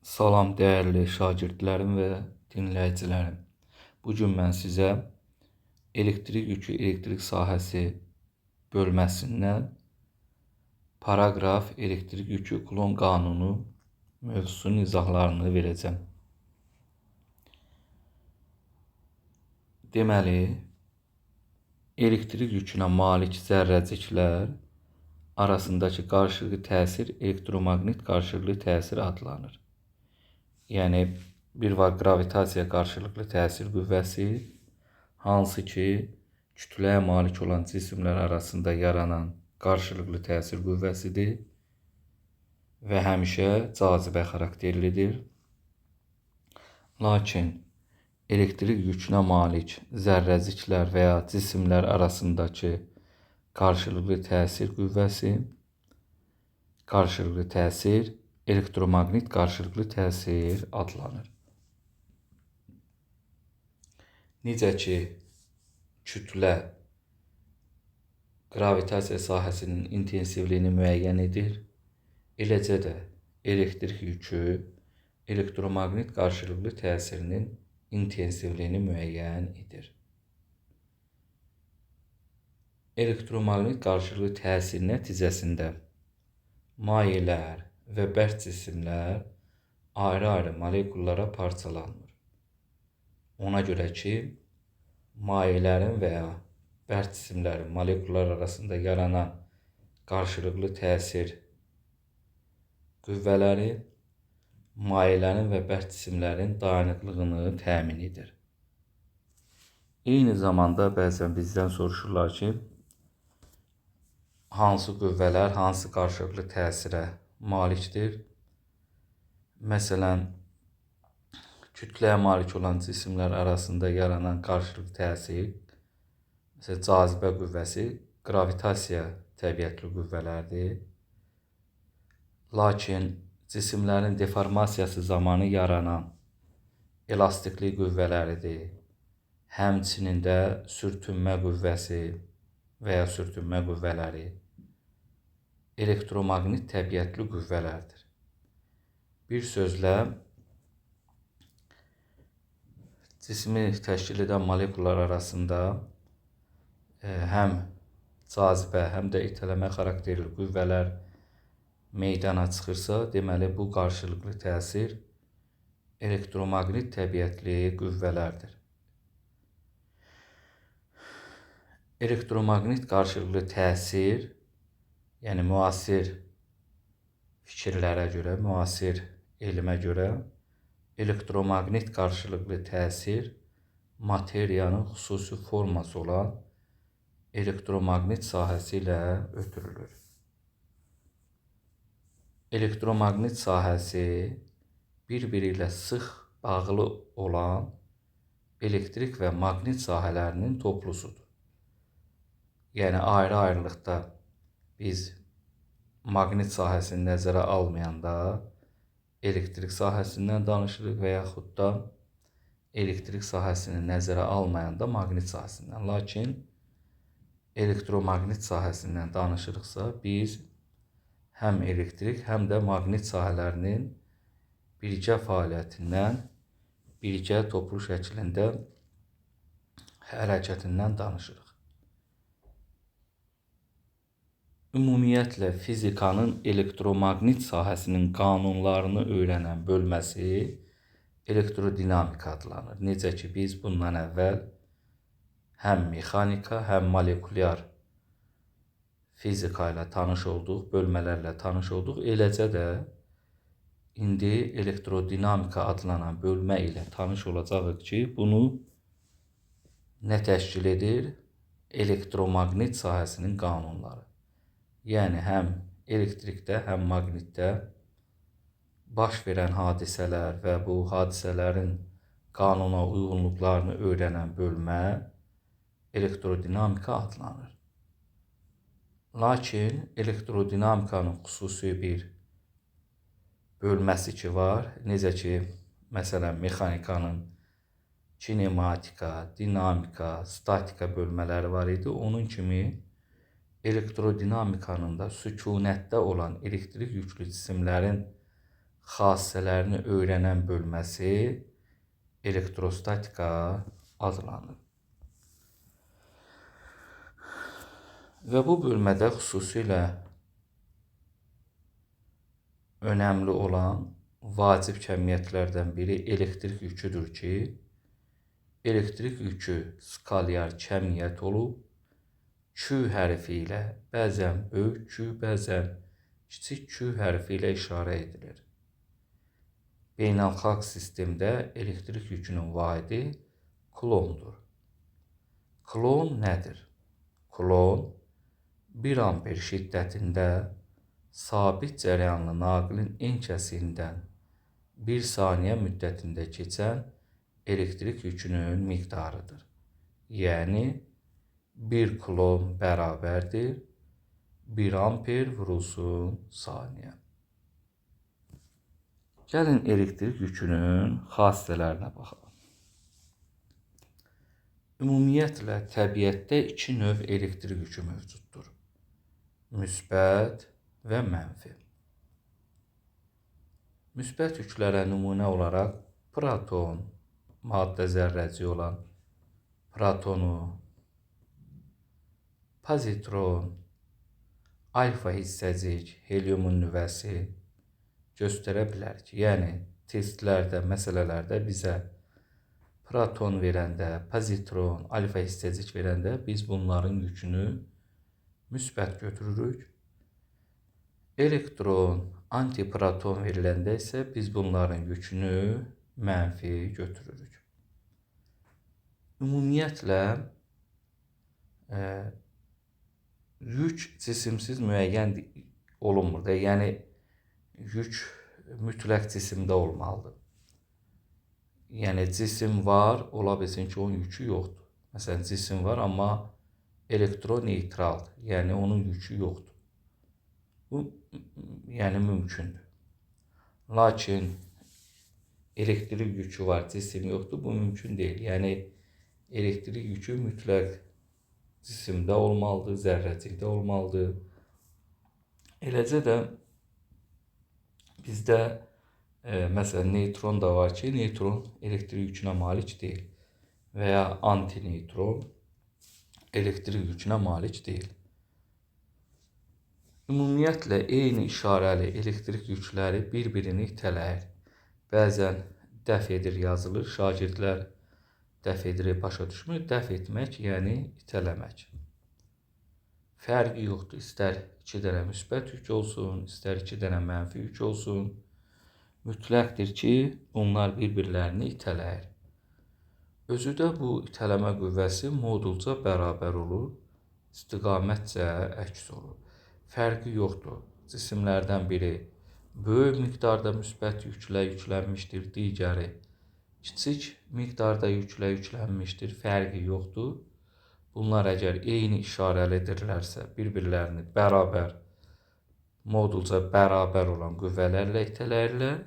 Salam dəyərli şagirdlərim və dinləyicilərim. Bu gün mən sizə elektrik yükü elektrik sahəsi bölməsindən paraqraf elektrik yükü Kulon qanunu mövzusunun izahlarını verəcəm. Deməli, elektrik yükünə malik zərrəciklər arasındakı qarşılıqlı təsir elektromaqnit qarşılıqlı təsir adlanır. Yəni, bir var qravitasiya qarşılıqlı təsir qüvvəsi, hansı ki, kütləyə malik olan cisimlər arasında yaranan qarşılıqlı təsir qüvvəsidir və həmişə cazibə xarakterlidir. Lakin elektrik yükünə malik zərrəciklər və ya cisimlər arasındakı qarşılıqlı təsir qüvvəsi, qarşılıqlı təsir elektromaqnit qarşılıqlı təsir adlanır. Necə ki, kütlə qravitasiya sahəsinin intensivliyini müəyyən edir, eləcə də elektrik yükü elektromaqnit qarşılıqlı təsirinin intensivliyini müəyyən edir. Elektromaqnit qarşılıqlı təsir nəticəsində mayələr və bərk cisimlər ayrı-ayrı molekullara parçalanmır. Ona görə ki, mayələrin və ya bərk cisimlərin molekullar arasında yaranan qarşılıqlı təsir qüvvələri mayələrin və bərk cisimlərin dayanıqlığını təmin edir. Eyni zamanda bəzən bizdən soruşurlar ki, hansı qüvvələr hansı qarşılıqlı təsirə malikdir? Məsələn, kütləyə malik olan cisimlər arasında yaranan qarşılıqlı təsir, məsələn, cazibə qüvvəsi, qravitasiya təbiətli qüvvələrdir. Lakin cisimlərin deformasiyası zamanı yaranan elastiklik qüvvələridir. Həmçinin də sürtünmə qüvvəsi və ya sürtünmə qüvvələri elektromaqnit təbiətli qüvvələrdir. Bir sözlə, cismi təşkil edən molekullar arasında həm cazibə, həm də itələmə xarakterli qüvvələr meydana çıxırsa, deməli, bu qarşılıqlı təsir elektromaqnit təbiətli qüvvələrdir. Elektromaqnit qarşılıqlı təsir, yəni müasir fikirlərə görə, müasir elmə görə elektromaqnit qarşılıqlı təsir materiyanın xüsusi forması olan elektromaqnit sahəsi ilə ötürülür. Elektromaqnit sahəsi bir-biri ilə sıx bağlı olan elektrik və maqnit sahələrinin toplusudur. Yəni, ayrı-ayrılıqda biz maqnit sahəsini nəzərə almayanda elektrik sahəsindən danışırıq və yaxud da elektrik sahəsini nəzərə almayanda maqnit sahəsindən. Lakin elektromaqnit sahəsindən danışırıqsa, biz həm elektrik, həm də maqnit sahələrinin birgə fəaliyyətindən, birgə toplu şəklində hərəkətindən danışırıq. Ümumiyyətlə, fizikanın elektromaqnit sahəsinin qanunlarını öyrənən bölməsi elektrodinamika adlanır. Necə ki, biz bundan əvvəl həm mexanika, həm molekulyar fizika ilə tanış olduq, bölmələrlə tanış olduq. Eləcə də indi elektrodinamika adlanan bölmə ilə tanış olacağıq ki, bunu nə təşkil edir? Elektromaqnit sahəsinin qanunları. Yəni, həm elektrikdə, həm maqnitdə baş verən hadisələr və bu hadisələrin qanuna uyğunluqlarını öyrənən bölmə elektrodinamika adlanır. Lakin elektrodinamikanın xüsusi bir bölməsi ki var, necə ki, məsələn, mexanikanın kinematika, dinamika, statika bölmələri var idi. Onun kimi elektrodinamikanın da sükunətdə olan elektrik yüklü cisimlərin xassələrini öyrənən bölməsi elektrostatika adlanır. Və bu bölmədə xüsusilə önəmli olan vacib kəmiyyətlərdən biri elektrik yüküdür ki, elektrik yükü skalyar kəmiyyət olub, Q hərfi ilə bəzən böyük Q, bəzən kiçik Q hərfi ilə işarə edilir. Beynəlxalq sistemdə elektrik yükünün vahidi kulondur. Kulon nədir? Kulon 1 amper şiddətində sabit cərəyanlı naqilin en kəsiyindən 1 saniyə müddətində keçən elektrik yükünün miqdarıdır. Yəni, 1 kulon bərabərdir 1 amper vurulsun saniyə. Gəlin elektrik yükünün xassələrinə baxalım. Ümumiyyətlə, təbiətdə iki növ elektrik yükü mövcuddur. Müsbət və mənfi. Müsbət yüklərə nümunə olaraq proton, maddə zərrəciyi olan protonu, pozitron, alfa hissəcik, heliumun nüvəsi göstərə bilərik. Yəni, testlərdə, məsələlərdə bizə proton verəndə, pozitron, alfa hissəcik verəndə biz bunların yükünü müsbət götürürük. Elektron, antiproton veriləndə isə biz bunların yükünü mənfi götürürük. Ümumiyyətlə, yük cisimsiz müəyyən olunmur da, yəni yük mütləq cisimdə olmalıdır. Yəni cisim var, ola bilsin ki, onun yükü yoxdur. Məsələn, cisim var, amma elektron neytraldır, yəni onun yükü yoxdur. Bu, yəni mümkündür. Lakin elektrik yükü var, cisim yoxdur, bu mümkün deyil. Yəni elektrik yükü mütləq cisimdə olmalıdır, zərrəcikdə olmalıdır. Eləcə də bizdə məsələn neytron da var ki, neytron elektrik yükünə malik deyil və ya antineytron elektrik yükünə malik deyil. Ümumiyyətlə, eyni işarəli elektrik yükləri bir-birini itələyir. Bəzən dəf edir yazılır, şagirdlər dəf ediri başa düşmür. Dəf etmək, yəni itələmək. Fərqi yoxdur. İstər 2 dənə müsbət yük olsun, istər 2 dənə mənfi yük olsun. Mütləqdir ki, bunlar bir-birlərini itələyir. Özü də bu itələmə qüvvəsi modulca bərabər olur, istiqamətcə əks olur. Fərqi yoxdur. Cisimlərdən biri böyük miqdarda müsbət yüklə yüklənmişdir, digəri kiçik miqdarda yüklə yüklənmişdir. Fərqi yoxdur. Bunlar əgər eyni işarəlidirlərsə, bir-birlərini bərabər, modulca bərabər olan qüvvələrlə itələyirlər.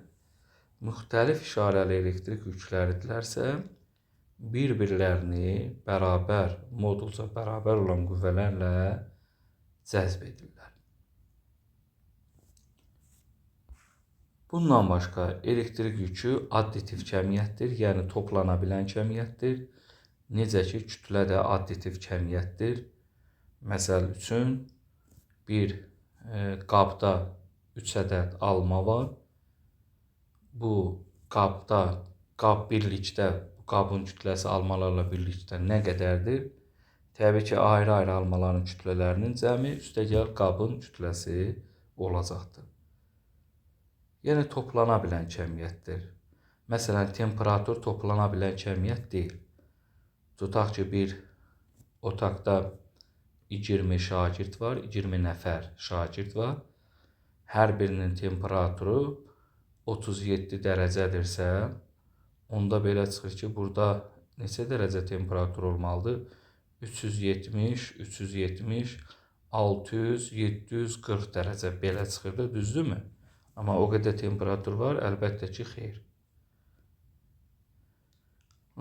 Müxtəlif işarəli elektrik yükləridirlərsə, bir-birlərini bərabər, modulca bərabər olan qüvvələrlə cəzb edirlər. Bundan başqa elektrik yükü additiv kəmiyyətdir, yəni toplana bilən kəmiyyətdir. Necə ki, kütlə də additiv kəmiyyətdir. Məsəl üçün, bir qabda 3 ədəd alma var. Bu qabda, qab birlikdə, bu qabın kütləsi almalarla birlikdə nə qədərdir? Təbii ki, ayrı-ayrı almaların kütlələrinin cəmi üstəgəl qabın kütləsi olacaqdır. Yəni, toplana bilən kəmiyyətdir. Məsələn, temperatur toplana bilən kəmiyyət deyil. Tutaq ki, bir otaqda 20 şagird var, 20 nəfər şagird var. Hər birinin temperaturu 37 dərəcədirsə, onda belə çıxır ki, burada neçə dərəcə temperatur olmalıdır? 370, 370, 600, 740 dərəcə belə çıxır da, düzdürmü? Amma o qədər temperatur var, əlbəttə ki, xeyr.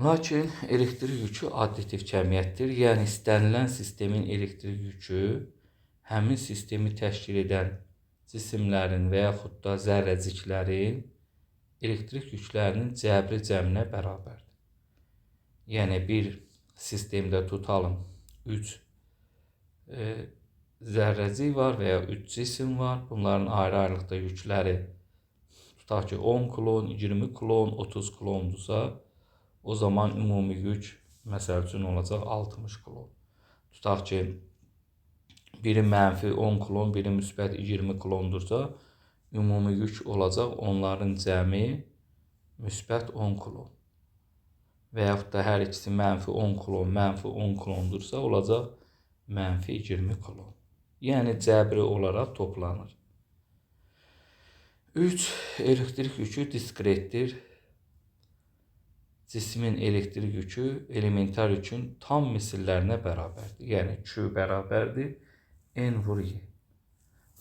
Lakin elektrik yükü additiv kəmiyyətdir. Yəni, istənilən sistemin elektrik yükü həmin sistemi təşkil edən cisimlərin və yaxud da zərrəciklərin elektrik yüklərinin cəbri cəminə bərabərdir. Yəni, bir sistemdə tutalım 3 zərrəcik var və ya 3 cisim var. Bunların ayrı-ayrılıqda yükləri tutaq ki, 10 kulon, 20 kulon, 30 kulondursa, o zaman ümumi yük məsəl üçün olacaq 60 kulon. Tutaq ki, biri mənfi 10 kulon, biri müsbət 20 kulondursa, ümumi yük olacaq onların cəmi müsbət 10 kulon. Və yaxud da hər ikisi mənfi 10 kulon, mənfi 10 kulondursa, olacaq mənfi 20 kulon. Yəni, cəbri olaraq toplanır. 3. Elektrik yükü diskretdir. Cismin elektrik yükü elementar yükün tam misillərinə bərabərdir. Yəni, Q bərabərdir N vur Y.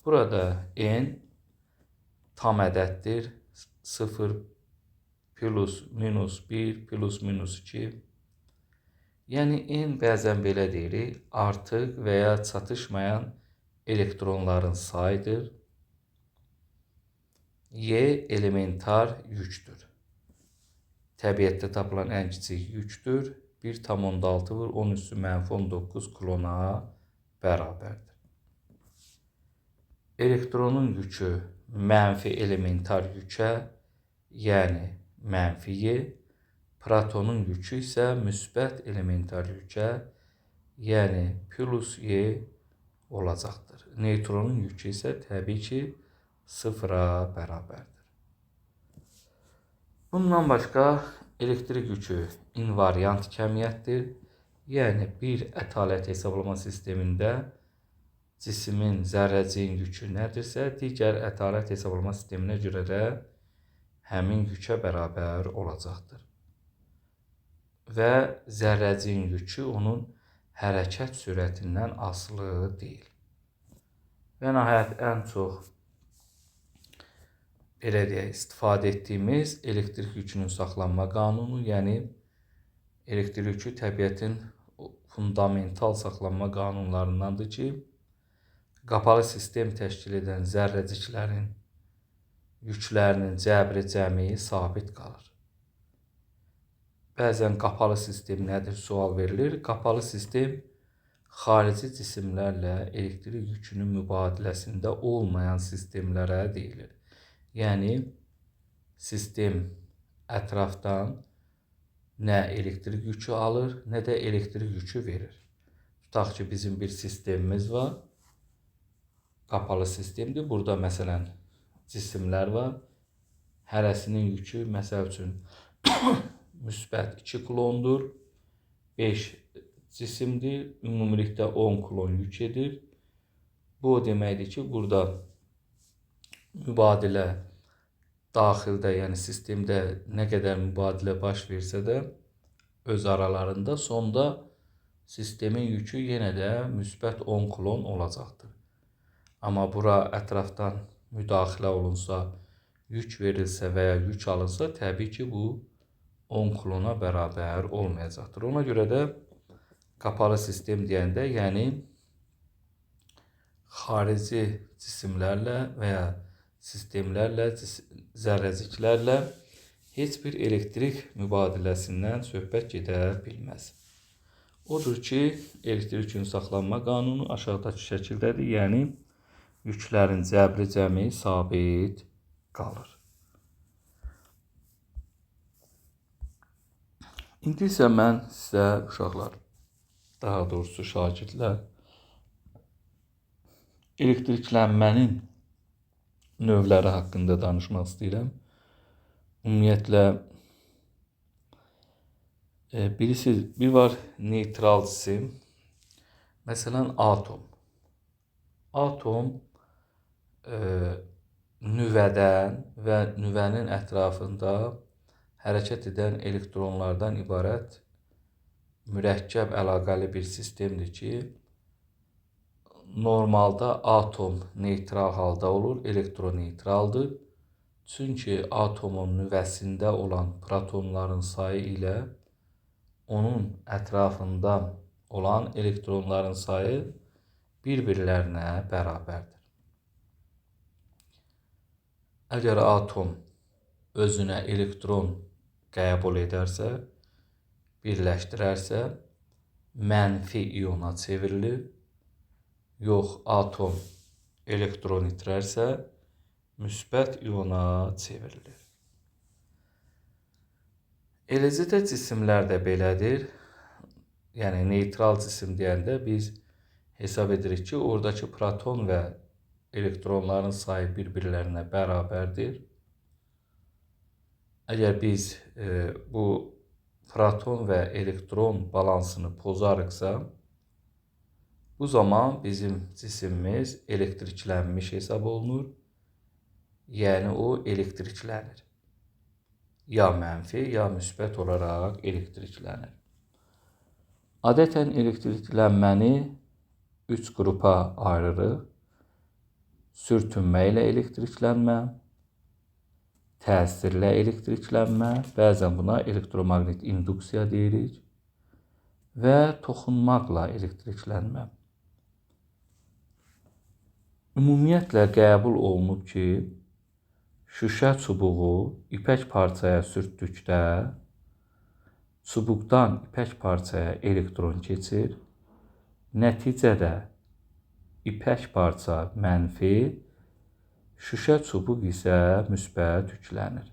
Burada N tam ədəddir. 0 plus minus 1 plus minus 2. Yəni, N bəzən belə deyirik, artıq və ya çatışmayan elektronların sayıdır. Y elementar yükdür. Təbiətdə tapılan ən kiçik yükdür. 1,6 vur 10 üstü mənfi 19 kulona bərabərdir. Elektronun yükü mənfi elementar yükə, yəni mənfi Y, protonun yükü isə müsbət elementar yükə, yəni plus Y olacaqdır. Neytronun yükü isə təbii ki, sıfıra bərabərdir. Bundan başqa elektrik yükü invariant kəmiyyətdir. Yəni, bir ətalət hesablama sistemində cismin, zərrəciyin yükü nədirsə, digər ətalət hesablama sisteminə görə də həmin yükə bərabər olacaqdır. Və zərrəciyin yükü onun hərəkət sürətindən asılı deyil. Və nəhayət ən çox belə deyək, istifadə etdiyimiz elektrik yükünün saxlanma qanunu, yəni elektrik yükü təbiətin fundamental saxlanma qanunlarındandır ki, qapalı sistem təşkil edən zərrəciklərin yüklərinin cəbri cəmi sabit qalır. Bəzən qapalı sistem nədir sual verilir. Qapalı sistem xarici cisimlərlə elektrik yükünün mübadiləsində olmayan sistemlərə deyilir. Yəni, sistem ətrafdan nə elektrik yükü alır, nə də elektrik yükü verir. Tutaq ki, bizim bir sistemimiz var. Qapalı sistemdir. Burada, məsələn, cisimlər var. Hərəsinin yükü, məsəl üçün, müsbət 2 kulondur. 5 cisimdir. Ümumilikdə 10 kulon yük edir. Bu o deməkdir ki, burada mübadilə daxildə, yəni sistemdə nə qədər mübadilə baş versə də öz aralarında sonda sistemin yükü yenə də müsbət 10 kulon olacaqdır. Amma bura ətrafdan müdaxilə olunsa, yük verilsə və ya yük alınsa, təbii ki, bu 10 kulona bərabər olmayacaqdır. Ona görə də qapalı sistem deyəndə, yəni xarici cisimlərlə və ya sistemlərlə, zərrəciklərlə heç bir elektrik mübadiləsindən söhbət gedə bilməz. Odur ki, elektrik yükünün saxlanma qanunu aşağıdakı şəkildədir. Yəni, yüklərin cəbri cəmi sabit qalır. İndi isə mən sizə, uşaqlar, daha doğrusu şagirdlər, elektriklənmənin növləri haqqında danışmaq istəyirəm. Ümumiyyətlə, bilirsiniz, bir var neytral cisim, məsələn, atom. Atom nüvədən və nüvənin ətrafında hərəkət edən elektronlardan ibarət mürəkkəb əlaqəli bir sistemdir ki, normalda atom neytral halda olur, elektroneytraldır. Çünki atomun nüvəsində olan protonların sayı ilə onun ətrafında olan elektronların sayı bir-birlərinə bərabərdir. Əgər atom özünə elektron qəbul edərsə, birləşdirərsə, mənfi iona çevrilir. Yox, atom elektron itirərsə, müsbət iona çevrilir. Eləcə də cisimlər də belədir. Yəni, neytral cisim deyəndə biz hesab edirik ki, oradakı proton və elektronların sayı bir-birlərinə bərabərdir. Əgər biz bu proton və elektron balansını pozarıqsa, bu zaman bizim cisimimiz elektriklənmiş hesab olunur. Yəni, o elektriklənir. Ya mənfi, ya müsbət olaraq elektriklənir. Adətən elektriklənməni 3 qrupa ayırırıq. Sürtünmə ilə elektriklənmə, təsirlə elektriklənmə, bəzən buna elektromaqnit induksiya deyirik və toxunmaqla elektriklənmə. Ümumiyyətlə qəbul olunub ki, şüşə çubuğu ipək parçaya sürtdükdə çubuqdan ipək parçaya elektron keçir. Nəticədə ipək parça mənfi, şüşə çubuq isə müsbət yüklənir.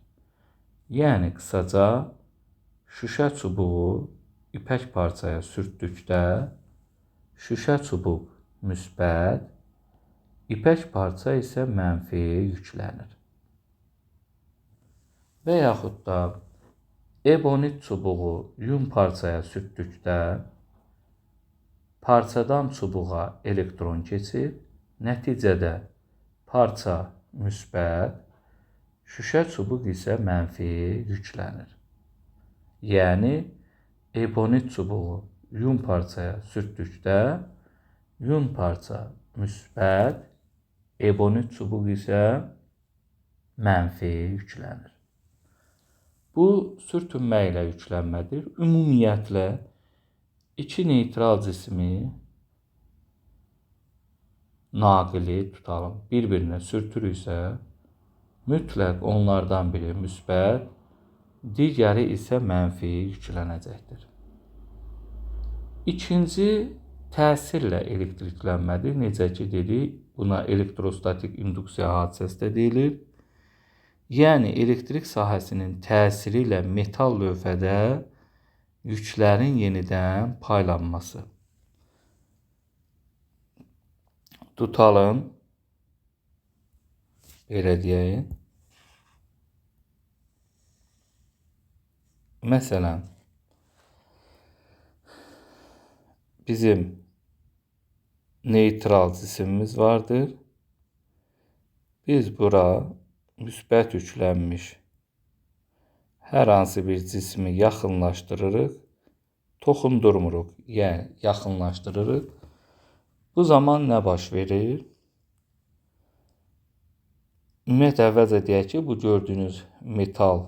Yəni, qısaca, şüşə çubuğu ipək parçaya sürtdükdə şüşə çubuq müsbət, ipək parça isə mənfi yüklənir. Və yaxud da ebonit çubuğu yun parçaya sürtdükdə parçadan çubuğa elektron keçir, nəticədə parça müsbət, şüşə çubuq isə mənfi yüklənir. Yəni, ebonit çubuğu yun parçaya sürtdükdə yun parça müsbət, ebonit çubuq isə mənfi yüklənir. Bu, sürtünmə ilə yüklənmədir. Ümumiyyətlə, iki neytral cismi naqili tutalım, bir-birinə sürtürüksə, mütləq onlardan biri müsbət, digəri isə mənfi yüklənəcəkdir. İkinci təsirlə elektriklənmədir. Necə ki dedik, buna elektrostatik induksiya hadisəsi də deyilir. Yəni, elektrik sahəsinin təsiri ilə metal lövhədə yüklərin yenidən paylanması. Tutalım, belə deyək. Məsələn, bizim neytral cisimimiz vardır. Biz bura müsbət yüklənmiş hər hansı bir cismi yaxınlaşdırırıq, toxundurmuruq, yəni yaxınlaşdırırıq. Bu zaman nə baş verir? Ümumiyyətlə, əvvəlcə deyək ki, bu gördüyünüz metal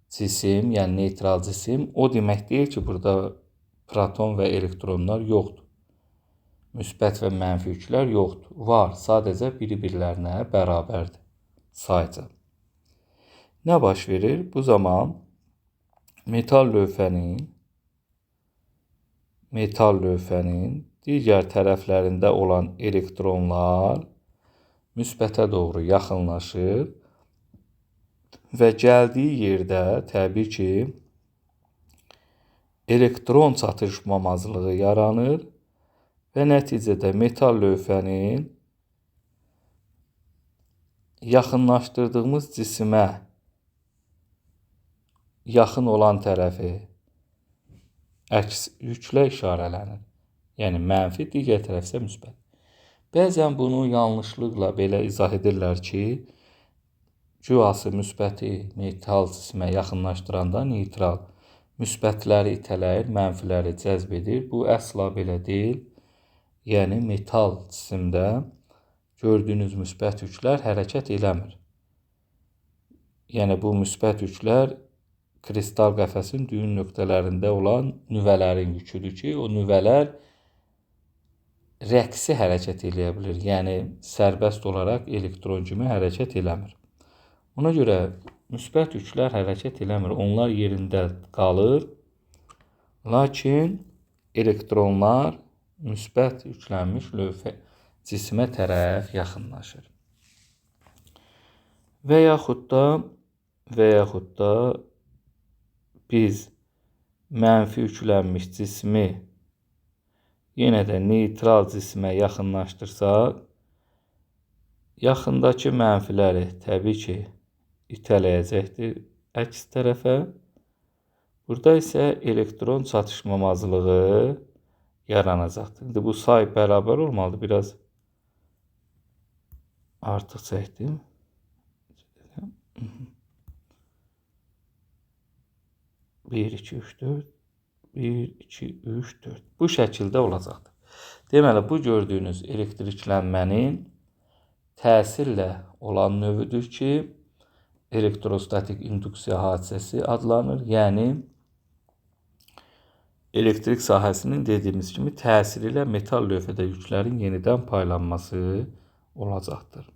cisim, yəni neytral cisim, o demək deyil ki, burada proton və elektronlar yoxdur. Müsbət və mənfi yüklər yoxdur. Var, sadəcə biri-birlərinə bərabərdir sayca. Nə baş verir? Bu zaman metal lövhənin digər tərəflərində olan elektronlar müsbətə doğru yaxınlaşır və gəldiyi yerdə təbii ki, elektron çatışmamazlığı yaranır və nəticədə metal lövhənin yaxınlaşdırdığımız cisimə yaxın olan tərəfi əks yüklə işarələnir. Yəni, mənfi, digər tərəf isə müsbət. Bəzən bunu yanlışlıqla belə izah edirlər ki, güyası müsbəti neytral cisimə yaxınlaşdıranda neytral müsbətləri itələyir, mənfiləri cəzb edir. Bu əsla belə deyil. Yəni, metal cisimdə gördüyünüz müsbət yüklər hərəkət eləmir. Yəni, bu müsbət yüklər kristal qəfəsin düyün nöqtələrində olan nüvələrin yüküdür ki, o nüvələr rəqsi hərəkət eləyə bilir. Yəni, sərbəst olaraq elektron kimi hərəkət eləmir. Ona görə Müsbət yüklər hərəkət eləmir. Onlar yerində qalır. Lakin elektronlar müsbət yüklənmiş lövhə cismə tərəf yaxınlaşır. Və yaxud da biz mənfi yüklənmiş cismi yenə də neytral cismə yaxınlaşdırsaq, yaxındakı mənfiləri təbii ki, itələyəcəkdir əks tərəfə. Burada isə elektron çatışmamazlığı yaranacaqdır. İndi bu say bərabər olmalıdır. Biraz artıq çəkdim. 1, 2, 3, 4. 1, 2, 3, 4. Bu şəkildə olacaqdır. Deməli, bu gördüyünüz elektriklənmənin təsirlə olan növüdür ki, elektrostatik induksiya hadisəsi adlanır. Yəni, elektrik sahəsinin dediyimiz kimi təsiri ilə metal lövhədə yüklərin yenidən paylanması olacaqdır.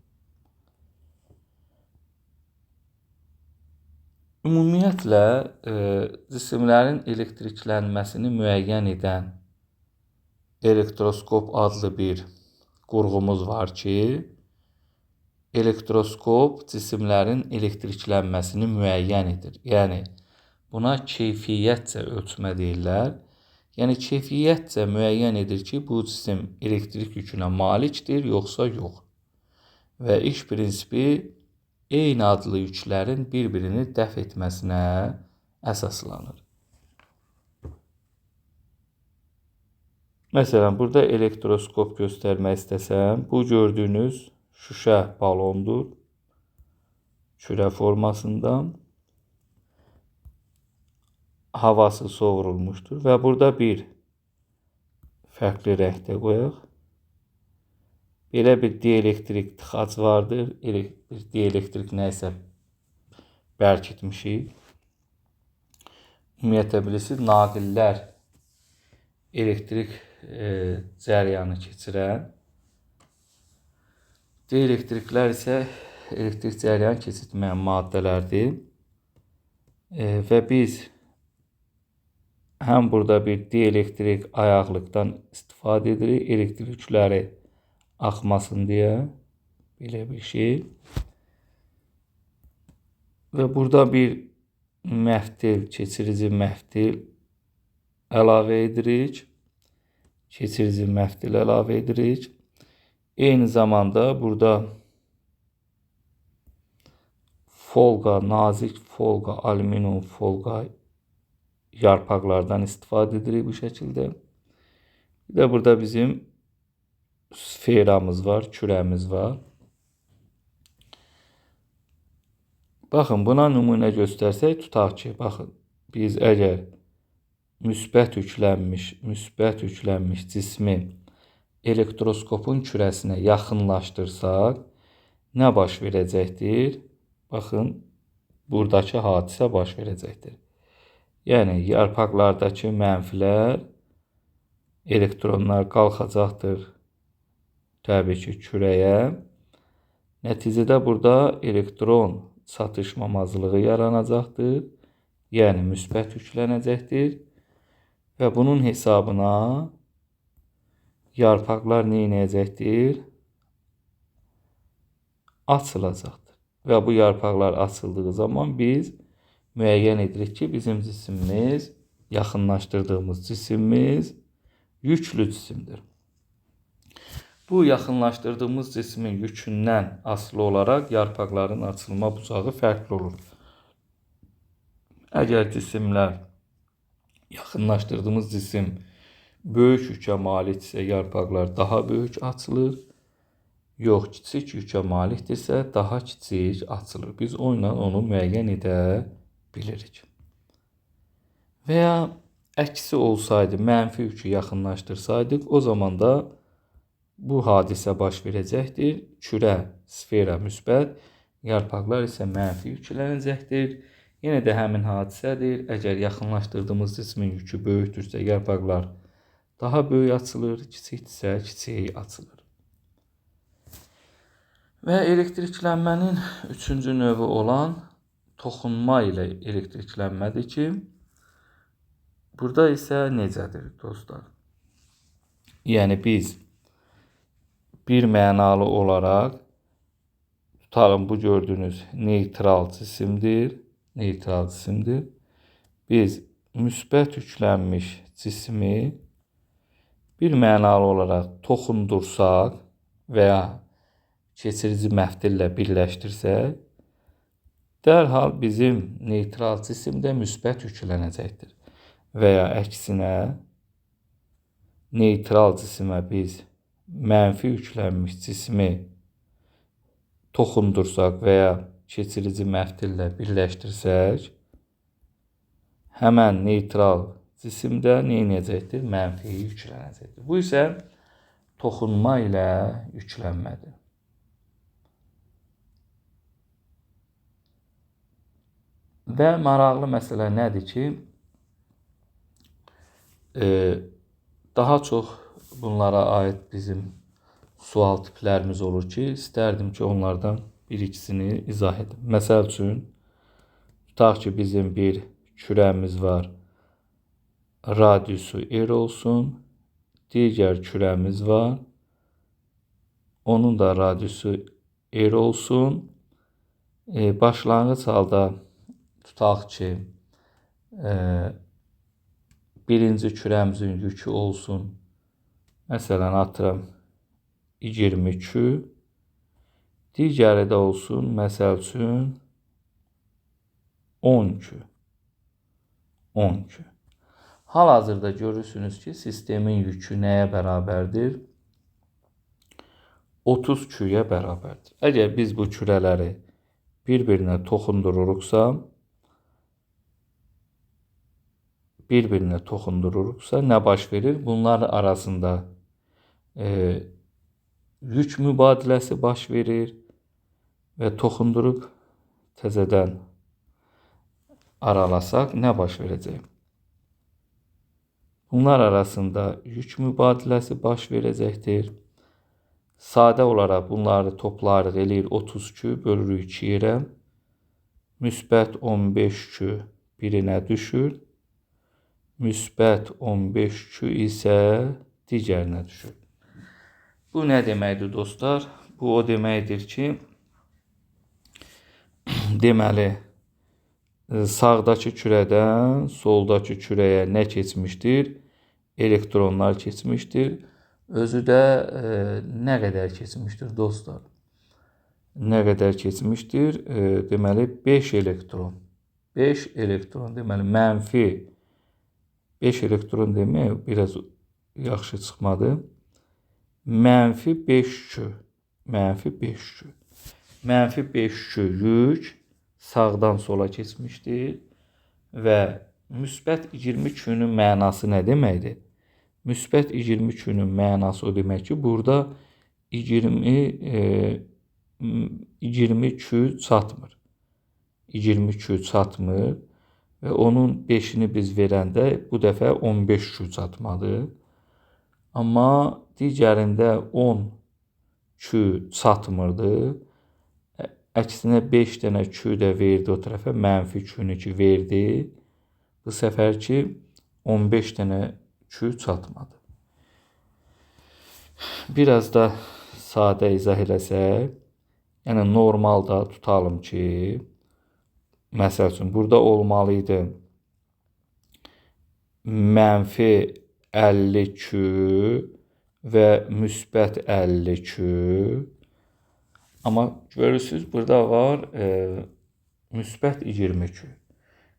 Ümumiyyətlə, cisimlərin elektriklənməsini müəyyən edən elektroskop adlı bir qurğumuz var ki, elektroskop cisimlərin elektriklənməsini müəyyən edir. Yəni, buna keyfiyyətcə ölçmə deyirlər. Yəni, keyfiyyətcə müəyyən edir ki, bu cisim elektrik yükünə malikdir, yoxsa yox. Və iş prinsipi eyni adlı yüklərin bir-birini dəf etməsinə əsaslanır. Məsələn, burada elektroskop göstərmək istəsəm, bu gördüyünüz şüşə balondur, kürə formasında. Havası sovrulmuşdur və burada bir fərqli rəngdə qoyaq. Belə bir dielektrik tıxac vardır. Bir dielektrik nə isə bərkitmişik. Ümumiyyətlə bilirsiniz, naqillər elektrik cəryanı keçirən, dielektriklər isə elektrik cəryanı keçirtməyən maddələrdir. Və biz həm burada bir dielektrik ayaqlıqdan istifadə edirik, elektrik yükləri axmasın deyə, belə bir şey. Və burada bir məftil, keçirici məftil əlavə edirik. Keçirici məftil əlavə edirik. Eyni zamanda burada folqa, nazik folqa, alüminium folqa yarpaqlardan istifadə edirik bu şəkildə. Bir də burada bizim sferamız var, kürəmiz var. Baxın, buna nümunə göstərsək, tutaq ki, baxın, biz əgər müsbət yüklənmiş cismi elektroskopun kürəsinə yaxınlaşdırsaq, nə baş verəcəkdir? Baxın, buradakı hadisə baş verəcəkdir. Yəni, yarpaqlardakı mənfilər, elektronlar qalxacaqdır təbii ki, kürəyə. Nəticədə burada elektron çatışmamazlığı yaranacaqdır. Yəni, müsbət yüklənəcəkdir. Və bunun hesabına yarpaqlar nə edəcəkdir? Açılacaqdır. Və bu yarpaqlar açıldığı zaman biz müəyyən edirik ki, bizim cisimimiz, yaxınlaşdırdığımız cisimimiz yüklü cisimdir. Bu yaxınlaşdırdığımız cismin yükündən asılı olaraq yarpaqların açılma bucağı fərqli olur. Əgər cisimlər, yaxınlaşdırdığımız cisim böyük yükə malikdirsə, yarpaqlar daha böyük açılır. Yox, kiçik yükə malikdirsə, daha kiçik açılır. Biz onunla onu müəyyən edə bilirik. Və ya əksi olsaydı, mənfi yükü yaxınlaşdırsaydık, o zaman da bu hadisə baş verəcəkdir. Kürə, sfera müsbət, yarpaqlar isə mənfi yüklənəcəkdir. Yenə də həmin hadisədir. Əgər yaxınlaşdırdığımız cismin yükü böyükdürsə, yarpaqlar daha böyük açılır, kiçikdirsə, kiçik açılır. Və elektriklənmənin üçüncü növü olan toxunma ilə elektriklənmədir ki, burada isə necədir dostlar? Yəni biz bir mənalı olaraq tutalım, bu gördüyünüz neytral cisimdir. Neytral cisimdir. Biz müsbət yüklənmiş cismi bir mənalı olaraq toxundursaq və ya keçirici məftillə birləşdirsək, dərhal bizim neytral cisim də müsbət yüklənəcəkdir. Və ya əksinə, neytral cisimə biz mənfi yüklənmiş cismi toxundursaq və ya keçirici məftillə birləşdirsək, həmən neytral cisim də nə edəcəkdir? Mənfi yüklənəcəkdir. Bu isə toxunma ilə yüklənmədir. Və maraqlı məsələ nədir ki, daha çox bunlara aid bizim sual tiplərimiz olur ki, istərdim ki, onlardan bir ikisini izah edim. Məsəl üçün, tutaq ki, bizim bir kürəmiz var, radiusu R olsun, digər kürəmiz var, onun da radiusu R olsun. Başlanğıc halda tutaq ki, birinci kürəmizin yükü olsun, məsələn, atıram 22, digəri də olsun, məsəl üçün 12. 12. Hal-hazırda görürsünüz ki, sistemin yükü nəyə bərabərdir? 30 Q-yə bərabərdir. Əgər biz bu kürələri bir-birinə toxundururuqsa, nə baş verir? Bunlar arasında yük mübadiləsi baş verir və toxundurub təzədən aralasaq nə baş verəcək? Bunlar arasında yük mübadiləsi baş verəcəkdir. Sadə olaraq bunları toplayırıq, eləyir 30 Q, bölürük 2 yerə. Müsbət 15 Q birinə düşür. Müsbət 15 Q isə digərinə düşür. Bu nə deməkdir dostlar? Bu o deməkdir ki, deməli, sağdakı kürədən soldakı kürəyə nə keçmişdir? Elektronlar keçmişdir. Özü də nə qədər keçmişdir dostlar? Nə qədər keçmişdir? Deməli, 5 elektron. 5 elektron, deməli, mənfi 5 elektron demək biraz yaxşı çıxmadı. Mənfi 5 Q. Mənfi 5 Q. Mənfi 5 Q yük sağdan sola keçmişdir və müsbət 20 Q-nün mənası nə deməkdir? Müsbət 20 Q-nün mənası o demək ki, burada 20 Q çatmır. 20 Q çatmır və onun 5-ini biz verəndə bu dəfə 15 Q çatmadı. Amma digərində 10 Q çatmırdı. Əksinə 5 dənə Q də verdi o tərəfə, mənfi Q-nü ki verdi. Bu səfər ki 15 dənə Q çatmadı. Biraz da sadə izah eləsək, yəni normalda tutalım ki, məsəl üçün burada olmalı idi mənfi 50 Q və müsbət 50 Q. Amma görürsünüz, burada var müsbət 20 Q.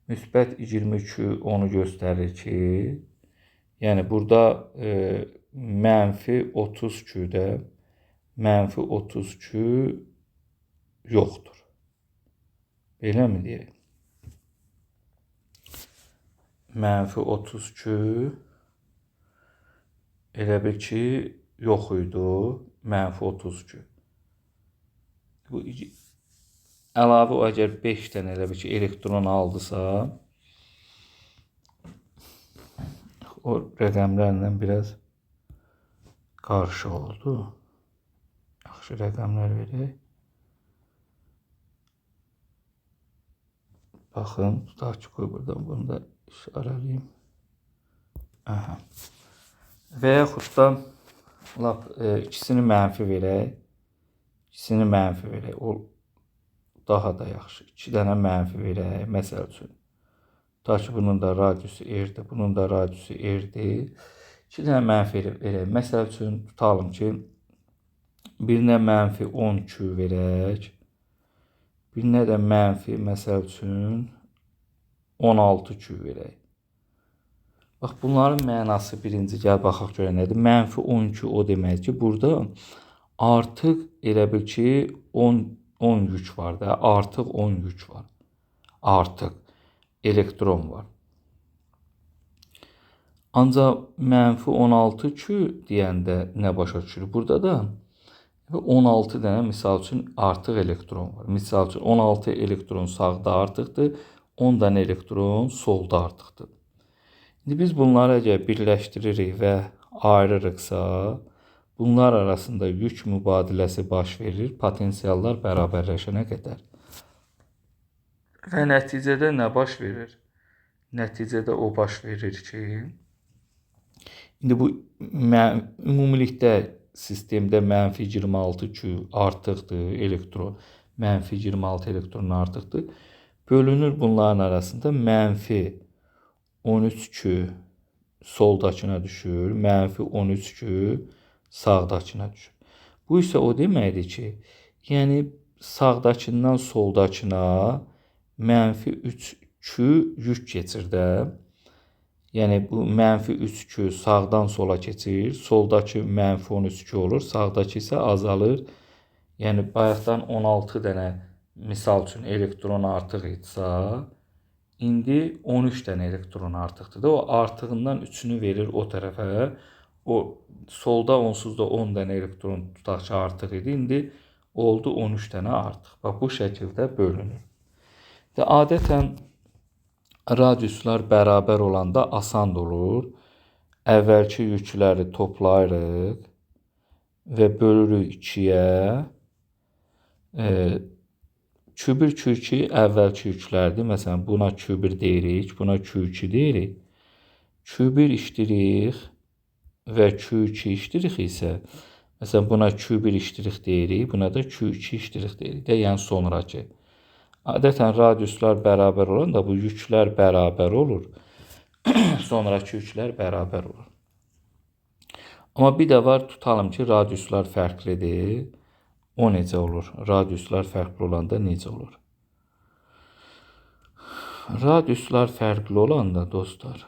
Müsbət 20 Q onu göstərir ki, yəni burada mənfi 30 Q-də mənfi 30 Q yoxdur. Belə mi deyək? Mənfi 30 Q elə bil ki, yox idi, mənfi 30 Q. Bu əlavə o əgər 5 dənə elə bil ki, elektron aldısa, o rəqəmlərlə biraz qarşı oldu. Yaxşı rəqəmlər verək. Baxın, tutaq ki, qoy buradan bunu da işarələyim. Aha. Və yaxud da lap ikisini mənfi verək. İkisini mənfi verək. O daha da yaxşı. 2 dənə mənfi verək, məsəl üçün. Tutaq ki, bunun da radiusu R-dir, bunun da radiusu R-dir. 2 dənə mənfi verək. Məsəl üçün, tutalım ki, birinə mənfi 10Q verək. Birinə də mənfi, məsəl üçün, 16Q verək. Bax, bunların mənası birinci, gəl baxaq görə nədir? Mənfi 10Q o deməkdir ki, burada artıq elə bil ki, 10 yük var da, artıq 10 yük var. Artıq elektron var. Ancaq mənfi 16Q deyəndə nə başa düşürük? Burada da 16 dənə misal üçün artıq elektron var. Misal üçün 16 elektron sağda artıqdır, 10 dənə elektron solda artıqdır. İndi biz bunları əgər birləşdiririk və ayırırıqsa, bunlar arasında yük mübadiləsi baş verir, potensiallar bərabərləşənə qədər. Və nəticədə nə baş verir? Nəticədə o baş verir ki, indi bu ümumilikdə sistemdə mənfi 26 Q artıqdır, elektron, mənfi 26 elektron artıqdır. Bölünür bunların arasında mənfi 13 Q soldakına düşür, mənfi 13 Q sağdakına düşür. Bu isə o deməkdir ki, yəni sağdakından soldakına mənfi 3 Q yük keçir də. Yəni bu mənfi 3 Q sağdan sola keçir, soldakı mənfi 13 Q olur, sağdakı isə azalır. Yəni bayaqdan 16 dənə misal üçün elektron artıq idisə, indi 13 dənə elektron artıqdır da. O artığından 3-ünü verir o tərəfə. O solda onsuz da 10 dənə elektron tutaq ki artıq idi. İndi oldu 13 dənə artıq. Bax bu şəkildə bölünür. De, adətən radiuslar bərabər olanda asan olur. Əvvəlki yükləri toplayırıq və bölürük 2-yə. Q1, Q2 əvvəlki yüklərdir. Məsələn, buna Q1 deyirik, buna Q2 deyirik. Q1 işləyirik və Q2 işləyirik isə, məsələn, buna Q1 işləyirik deyirik, buna da Q2 işləyirik deyirik də, yəni sonrakı. Adətən radiuslar bərabər olanda bu yüklər bərabər olur. Sonrakı yüklər bərabər olur. Amma bir də var, tutalım ki, radiuslar fərqlidir. O necə olur? Radiuslar fərqli olanda necə olur? Radiuslar fərqli olanda dostlar,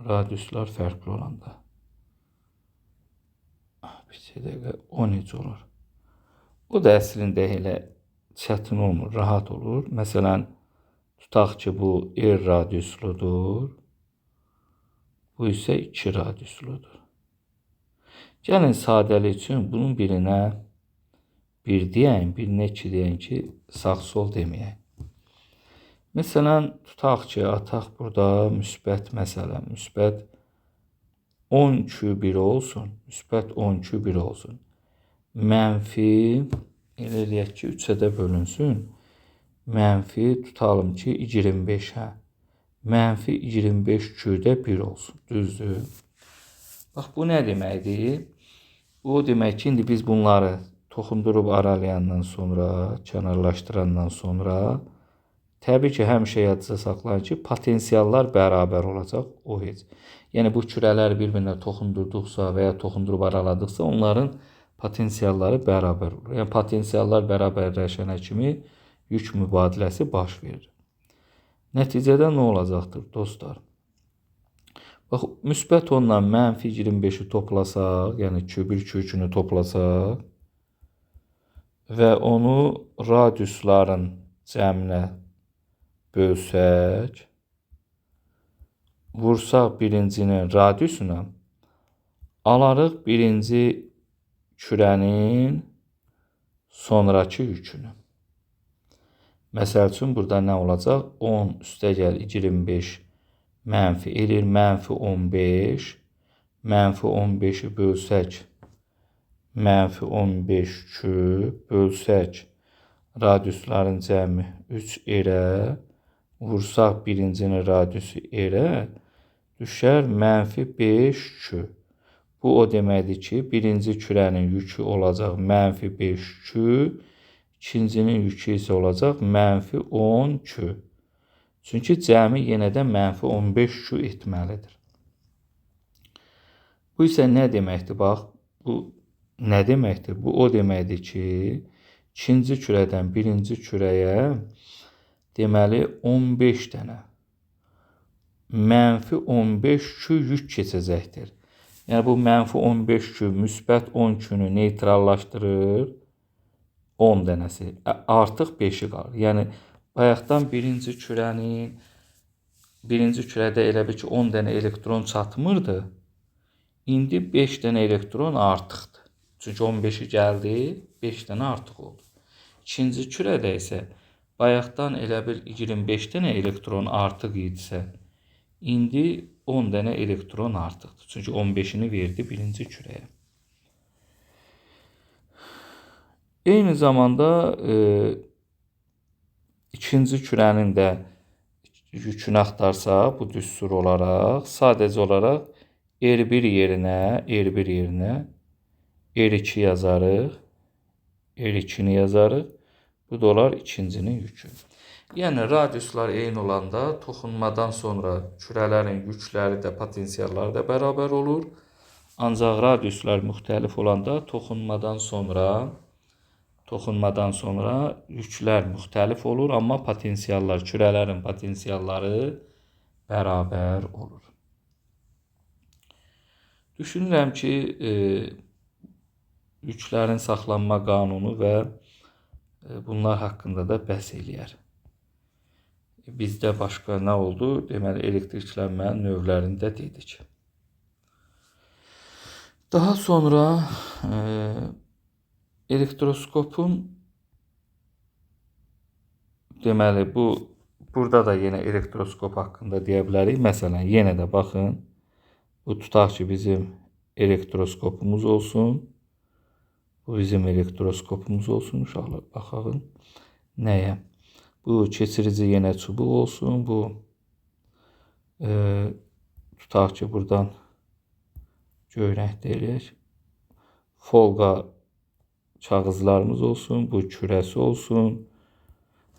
radiuslar fərqli olanda. Bir dəqiqə, o necə olur? O da əslində elə çətin olmur, rahat olur. Məsələn, tutaq ki, bu R radiusludur. Bu isə 2 radiusludur. Gəlin sadəlik üçün bunun birinə 1 deyəyim, birinə 2 deyəyim ki, sağ-sol deməyək. Məsələn, tutaq ki, ataq burada müsbət, məsələn, müsbət 10 Q1 olsun, müsbət 10 Q1 olsun. Mənfi, elə eləyək ki, 3-ə də bölünsün. Mənfi tutalım ki, 25, hə. Mənfi 25 Q-də 1 olsun. Düzdür? Bax, bu nə deməkdir? Bu o demək ki, indi biz bunları toxundurub aralayandan sonra, kənarlaşdırandan sonra, təbii ki, həmişə yadınızda saxlayın ki, potensiallar bərabər olacaq, o heç. Yəni, bu kürələr bir-birinə toxundurduqsa və ya toxundurub araladıqsa, onların potensialları bərabər olur. Yəni, potensiallar bərabərləşənə kimi yük mübadiləsi baş verir. Nəticədə nə olacaqdır, dostlar? Bax, müsbət 10-la mənfi 25-i toplasaq, yəni Q1, Q2-ni toplasaq və onu radiusların cəminə bölsək, vursaq birincinin radiusuna, alarıq birinci kürənin sonrakı yükünü. Məsəl üçün, burada nə olacaq? 10 üstəgəl 25 mənfi eləyir, mənfi 15, mənfi 15-i bölsək, mənfi 15 Q bölsək, radiusların cəmi 3 R-ə, Vursaq birincinin radiusu R-ə, düşər mənfi 5Q. Bu o deməkdir ki, birinci kürənin yükü olacaq mənfi 5Q, ikincinin yükü isə olacaq mənfi 10Q. Çünki cəmi yenə də mənfi 15Q etməlidir. Bu isə nə deməkdir? Bax, bu nə deməkdir? Bu o deməkdir ki, ikinci kürədən birinci kürəyə deməli 15 dənə mənfi 15Q yük keçəcəkdir. Yəni, bu mənfi 15Q müsbət 10Q-nü neytrallaşdırır, 10 dənəsi, artıq 5-i qalır. Yəni, bayaqdan birinci kürədə elə bil ki, 10 dənə elektron çatmırdı. İndi 5 dənə elektron artıqdır. Çünki 15-i gəldi, 5 dənə artıq oldu. İkinci kürədə isə bayaqdan elə bil 25 dənə elektron artıq idisə, indi 10 dənə elektron artıqdır. Çünki 15-ini verdi birinci kürəyə. Eyni zamanda ikinci kürənin də yükünü axtarsaq, bu düstur olaraq, sadəcə olaraq R1 yerinə R2 yazarıq, R2-ni yazarıq. Bu da olar ikincinin yükü. Yəni, radiuslar eyni olanda toxunmadan sonra kürələrin yükləri də, potensialları da bərabər olur. Ancaq radiuslar müxtəlif olanda toxunmadan sonra yüklər müxtəlif olur, amma potensiallar, kürələrin potensialları bərabər olur. Düşünürəm ki, yüklərin saxlanma qanunu və bunlar haqqında da bəhs eləyər. Bizdə başqa nə oldu? Deməli, elektriklənmənin növlərini də dedik. Daha sonra elektroskopun, deməli, burada da yenə elektroskop haqqında deyə bilərik. Məsələn, yenə də baxın, bu tutaq ki, bizim elektroskopumuz olsun. Bu bizim elektroskopumuz olsun, uşaqlar, baxaq nəyə? Bu keçirici yenə çubuq olsun. Bu tutaq ki, buradan göy rəngdə eləyək. Folqa kağızlarımız olsun. Bu kürəsi olsun.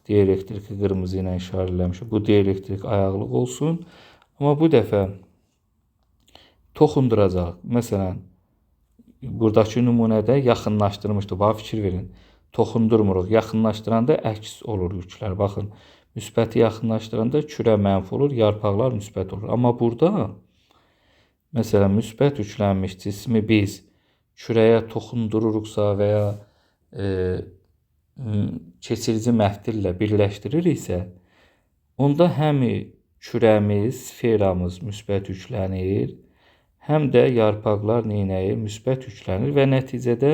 Dielektriki qırmızı ilə işarələmişik. Bu dielektrik ayaqlıq olsun. Amma bu dəfə toxunduracaq. Məsələn, buradakı nümunədə yaxınlaşdırmışdı. Bax, fikir verin. Toxundurmuruq. Yaxınlaşdıranda əks olur yüklər. Baxın, müsbəti yaxınlaşdıranda kürə mənfi olur, yarpaqlar müsbət olur. Amma burada, məsələn, müsbət yüklənmiş cismi biz kürəyə toxundururuqsa və ya keçirici məftillə birləşdiririksə, onda həm kürəmiz, sferamız müsbət yüklənir, həm də yarpaqlar neynəyir? Müsbət yüklənir və nəticədə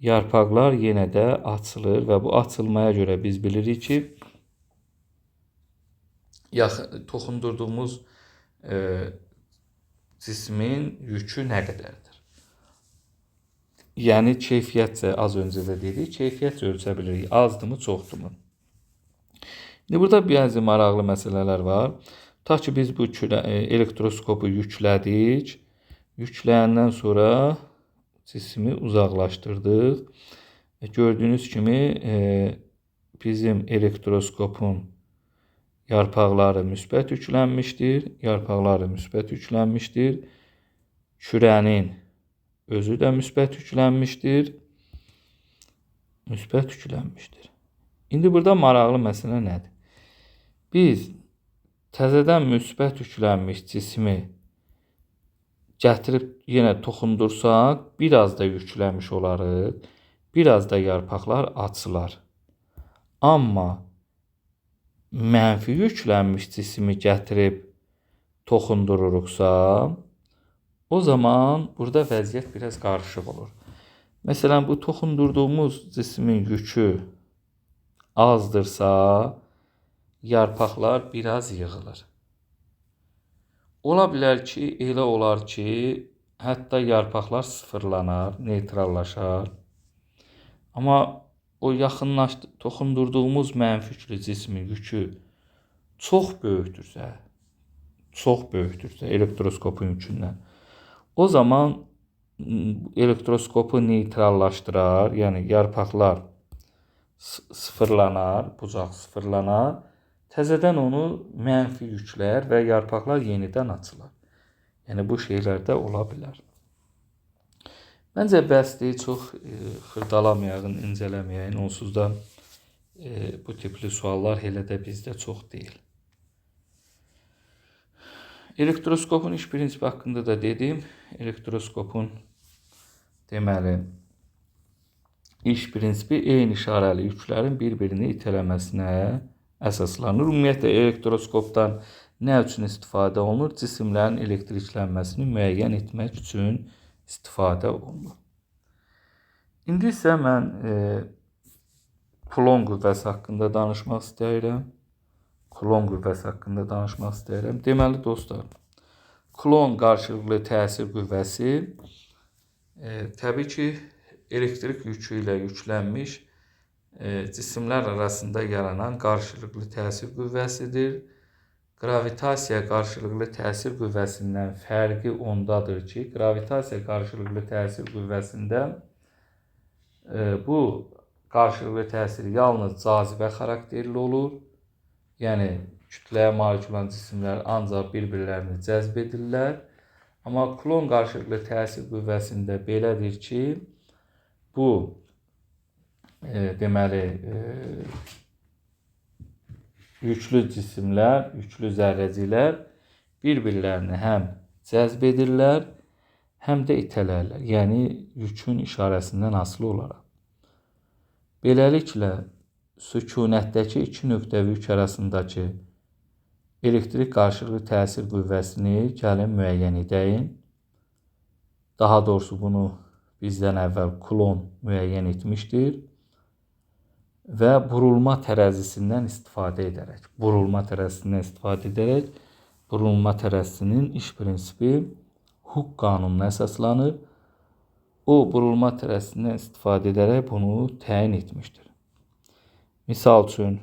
yarpaqlar yenə də açılır və bu açılmaya görə biz bilirik ki, toxundurduğumuz cismin yükü nə qədərdir? Yəni, keyfiyyətcə, az öncə də dedik, keyfiyyətcə ölçə bilirik. Azdırmı, çoxdurmu? İndi burada bəzi maraqlı məsələlər var. Tutaq ki, biz bu elektroskopu yüklədik. Yükləyəndən sonra cismi uzaqlaşdırdıq. Gördüyünüz kimi bizim elektroskopun yarpaqları müsbət yüklənmişdir. Yarpaqları müsbət yüklənmişdir. Kürənin özü də müsbət yüklənmişdir. Müsbət yüklənmişdir. İndi burada maraqlı məsələ nədir? Biz təzədən müsbət yüklənmiş cismi gətirib yenə toxundursaq, biraz da yüklənmiş olarıq, biraz da yarpaqlar açılar. Amma mənfi yüklənmiş cismi gətirib toxundururuqsa, o zaman burada vəziyyət biraz qarışıq olur. Məsələn, bu toxundurduğumuz cismin yükü azdırsa, yarpaqlar biraz yığılır. Ola bilər ki, elə olar ki, hətta yarpaqlar sıfırlanar, neytrallaşar. Amma o toxundurduğumuz mənfi yüklü cismin yükü çox böyükdürsə, elektroskopun yükündən, o zaman elektroskopu neytrallaşdırar, yəni yarpaqlar sıfırlanar, bucaq sıfırlanar, təzədən onu mənfi yükləyər və yarpaqlar yenidən açılar. Yəni bu şeylər də ola bilər. Məncə bəsdir, çox xırdalamayağın, incələməyəyin. Onsuz da bu tipli suallar elə də bizdə çox deyil. Elektroskopun iş prinsipi haqqında da dedim. Elektroskopun deməli iş prinsipi eyni işarəli yüklərin bir-birini itələməsinə əsaslanır. Ümumiyyətlə elektroskopdan nə üçün istifadə olunur? Cisimlərin elektriklənməsini müəyyən etmək üçün istifadə olunur. İndi isə mən Kulon qüvvəsi haqqında danışmaq istəyirəm. Kulon qüvvəsi haqqında danışmaq istəyirəm. Deməli dostlar, Kulon qarşılıqlı təsir qüvvəsi təbii ki, elektrik yükü ilə yüklənmiş cisimlər arasında yaranan qarşılıqlı təsir qüvvəsidir. Qravitasiya qarşılıqlı təsir qüvvəsindən fərqi ondadır ki, qravitasiya qarşılıqlı təsir qüvvəsində bu qarşılıqlı təsir yalnız cazibə xarakterli olur. Yəni, kütləyə malik olan cisimlər ancaq bir-birlərini cəzb edirlər. Amma Kulon qarşılıqlı təsir qüvvəsində belədir ki, bu deməli yüklü cisimlər, yüklü zərrəciklər bir-birlərini həm cəzb edirlər, həm də itələrlər. Yəni, yükün işarəsindən asılı olaraq. Beləliklə, sükunətdəki iki nöqtəvi yük arasındakı elektrik qarşılıqlı təsir qüvvəsini gəlin müəyyən edəyim. Daha doğrusu bunu bizdən əvvəl Kulon müəyyən etmişdir. Və burulma tərəzisindən istifadə edərək, burulma tərəzisinin iş prinsipi Hooke qanununa əsaslanır. O, burulma tərəzisindən istifadə edərək bunu təyin etmişdir. Misal üçün,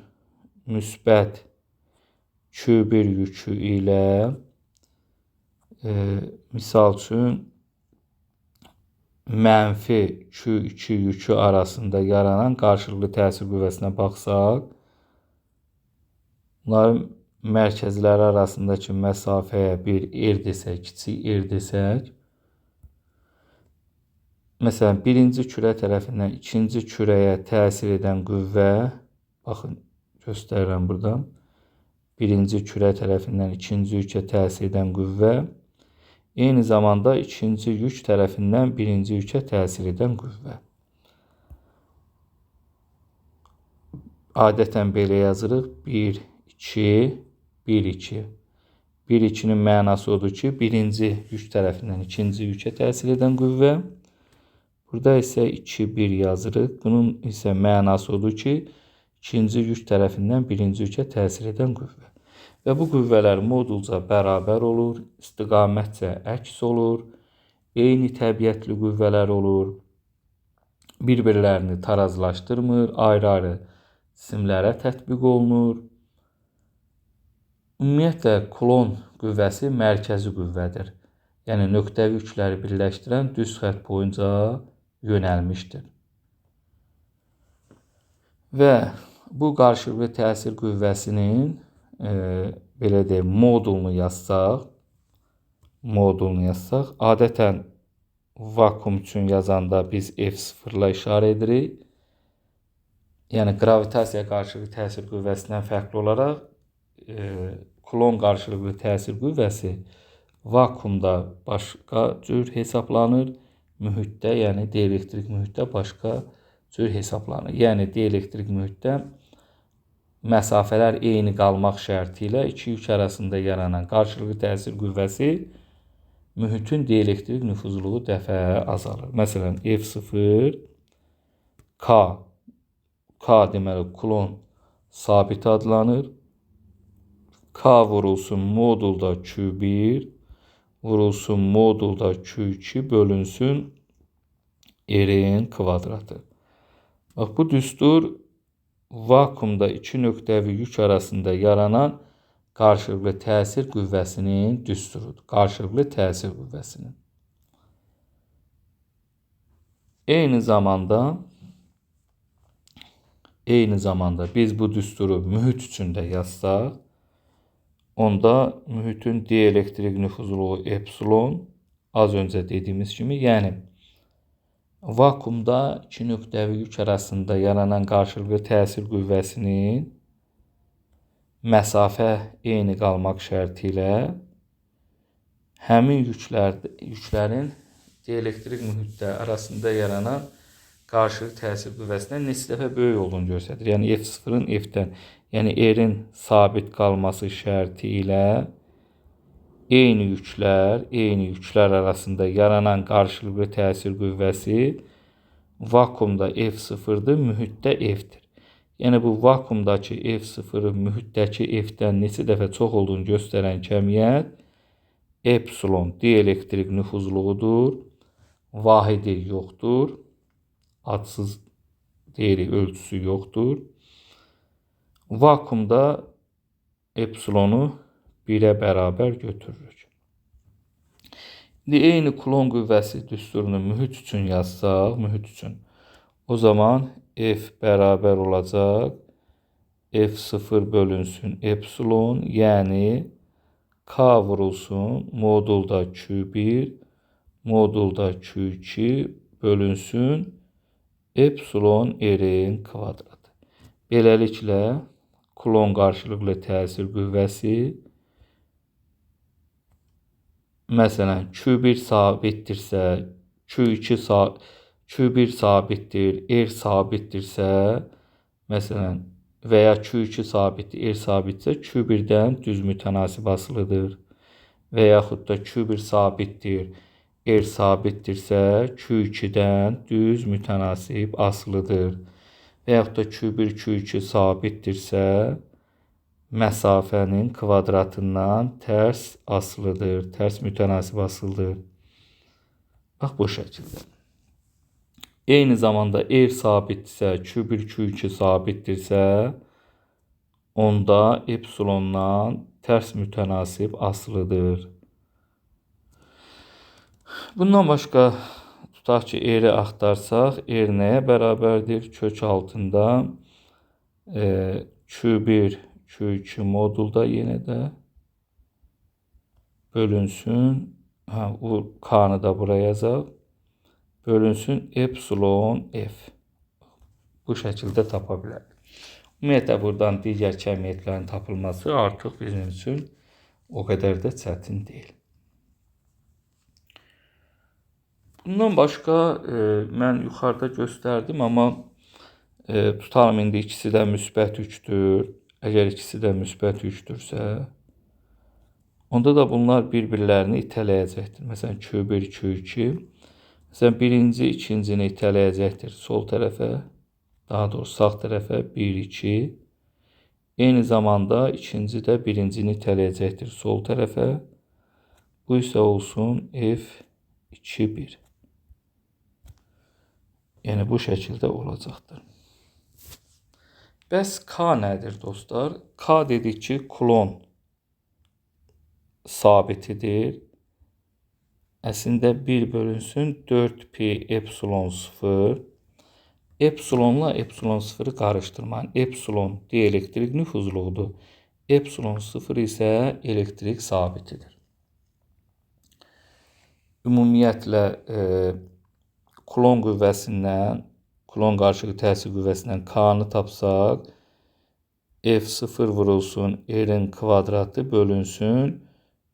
müsbət Q1 yükü ilə, misal üçün, mənfi Q2 yükü arasında yaranan qarşılıqlı təsir qüvvəsinə baxsaq, bunların mərkəzləri arasındakı məsafəyə bir R desək, kiçik R desək, məsələn, birinci kürə tərəfindən ikinci kürəyə təsir edən qüvvə, baxın, göstərirəm burada, birinci kürə tərəfindən ikinci yükə təsir edən qüvvə, eyni zamanda ikinci yük tərəfindən birinci yükə təsir edən qüvvə. Adətən belə yazırıq. 1, 2, 1, 2. 1, 2-nin mənası odur ki, birinci yük tərəfindən ikinci yükə təsir edən qüvvə. Burada isə 2, 1 yazırıq. Bunun isə mənası odur ki, ikinci yük tərəfindən birinci yükə təsir edən qüvvə. Və bu qüvvələr modulca bərabər olur, istiqamətcə əks olur, eyni təbiətli qüvvələr olur, bir-birlərini tarazlaşdırmır, ayrı-ayrı cisimlərə tətbiq olunur. Ümumiyyətlə, Kulon qüvvəsi mərkəzi qüvvədir. Yəni, nöqtəvi yükləri birləşdirən düz xətt boyunca yönəlmişdir. Və bu qarşılıqlı təsir qüvvəsinin belə deyək, modulunu yazsaq, adətən vakuum üçün yazanda biz F0-la işarə edirik. Yəni, qravitasiya qarşılıqlı təsir qüvvəsindən fərqli olaraq Kulon qarşılıqlı təsir qüvvəsi vakuumda başqa cür hesablanır, mühitdə, yəni dielektrik mühitdə başqa cür hesablanır. Yəni, dielektrik mühitdə məsafələr eyni qalmaq şərti ilə iki yük arasında yaranan qarşılıqlı təsir qüvvəsi mühitin dielektrik nüfuzluğu dəfə azalır. Məsələn, F0 K, K deməli Kulon sabit adlanır. K vurulsun modulda Q1, vurulsun modulda Q2 bölünsün R-in kvadratı. Bax, bu düstur vakuumda iki nöqtəvi yük arasında yaranan Qarşılıqlı təsir qüvvəsinin düsturudur. Qarşılıqlı təsir qüvvəsinin. Eyni zamanda biz bu düsturu mühit üçün də yazsaq, onda mühitin dielektrik nüfuzluğu epsilon, az öncə dediyimiz kimi, yəni vakuumda iki nöqtəvi yük arasında yaranan qarşılıqlı təsir qüvvəsinin məsafə eyni qalmaq şərti ilə həmin yüklərin dielektrik mühitdə arasında yaranan qarşılıqlı təsir qüvvəsindən neçə dəfə böyük olduğunu göstərir. Yəni F0-ın F-dən, yəni R-in sabit qalması şərti ilə eyni yüklər arasında yaranan qarşılıqlı təsir qüvvəsi vakuumda F0-dır, mühitdə F-dir. Yəni bu vakuumdakı F0-ı mühitdəki F-dən neçə dəfə çox olduğunu göstərən kəmiyyət epsilon dielektrik nüfuzluğudur. Vahidi yoxdur. Adsız deyirik, ölçüsü yoxdur. Vakuumda epsilonu 1-ə bərabər götürürük. İndi eyni Kulon qüvvəsi düsturunu mühit üçün yazsaq, mühit üçün, o zaman F bərabər olacaq F0 bölünsün epsilon, yəni K vurulsun modulda Q1, modulda Q2 bölünsün epsilon R-in kvadratı. Beləliklə, Kulon qarşılıqlı təsir qüvvəsi məsələn, Q1 sabitdirsə, Q1 sabitdir, R sabitdirsə, məsələn, və ya Q2 sabitdir, R sabitsə, Q1-dən düz mütənasib asılıdır. Və yaxud da Q1 sabitdir, R sabitdirsə, Q2-dən düz mütənasib asılıdır. Və yaxud da Q1, Q2 sabitdirsə, məsafənin kvadratından tərs asılıdır, tərs mütənasib asılıdır. Bax, bu şəkildə. Eyni zamanda R sabitdirsə, Q1, Q2 sabitdirsə, onda epsilondan tərs mütənasib asılıdır. Bundan başqa, tutaq ki, R-i axtarsaq, R nəyə bərabərdir? Kök altında Q1, Q2 modulda yenə də bölünsün. O K-nı da buraya yazaq. Bölünsün epsilon F. Bu şəkildə tapa bilərik. Ümumiyyətlə, buradan digər kəmiyyətlərin tapılması artıq bizim üçün o qədər də çətin deyil. Bundan başqa mən yuxarıda göstərdim, amma tutalım indi ikisi də müsbət 3-dür. Əgər ikisi də müsbət 3-dürsə, onda da bunlar bir-birlərini itələyəcəkdir. Məsələn, Q1, Q2. Məsələn, birinci ikincini itələyəcəkdir sol tərəfə, daha doğrusu sağ tərəfə 1, 2. Eyni zamanda ikinci də birincini itələyəcəkdir sol tərəfə. Bu isə olsun F2, 1. Yəni, bu şəkildə olacaqdır. Bəs K nədir, dostlar? K dedik ki, Kulon sabitidir. Əslində, 1 bölünsün 4pi epsilon 0. Epsilonla epsilon 0-ı qarışdırmayın. Epsilon dielektrik nüfuzluğudur. Epsilon 0 isə elektrik sabitidir. Ümumiyyətlə, Kulon qüvvəsindən, Kulon qarşılıqlı təsir qüvvəsindən K-nı tapsaq, F0 vurulsun R-in kvadratı bölünsün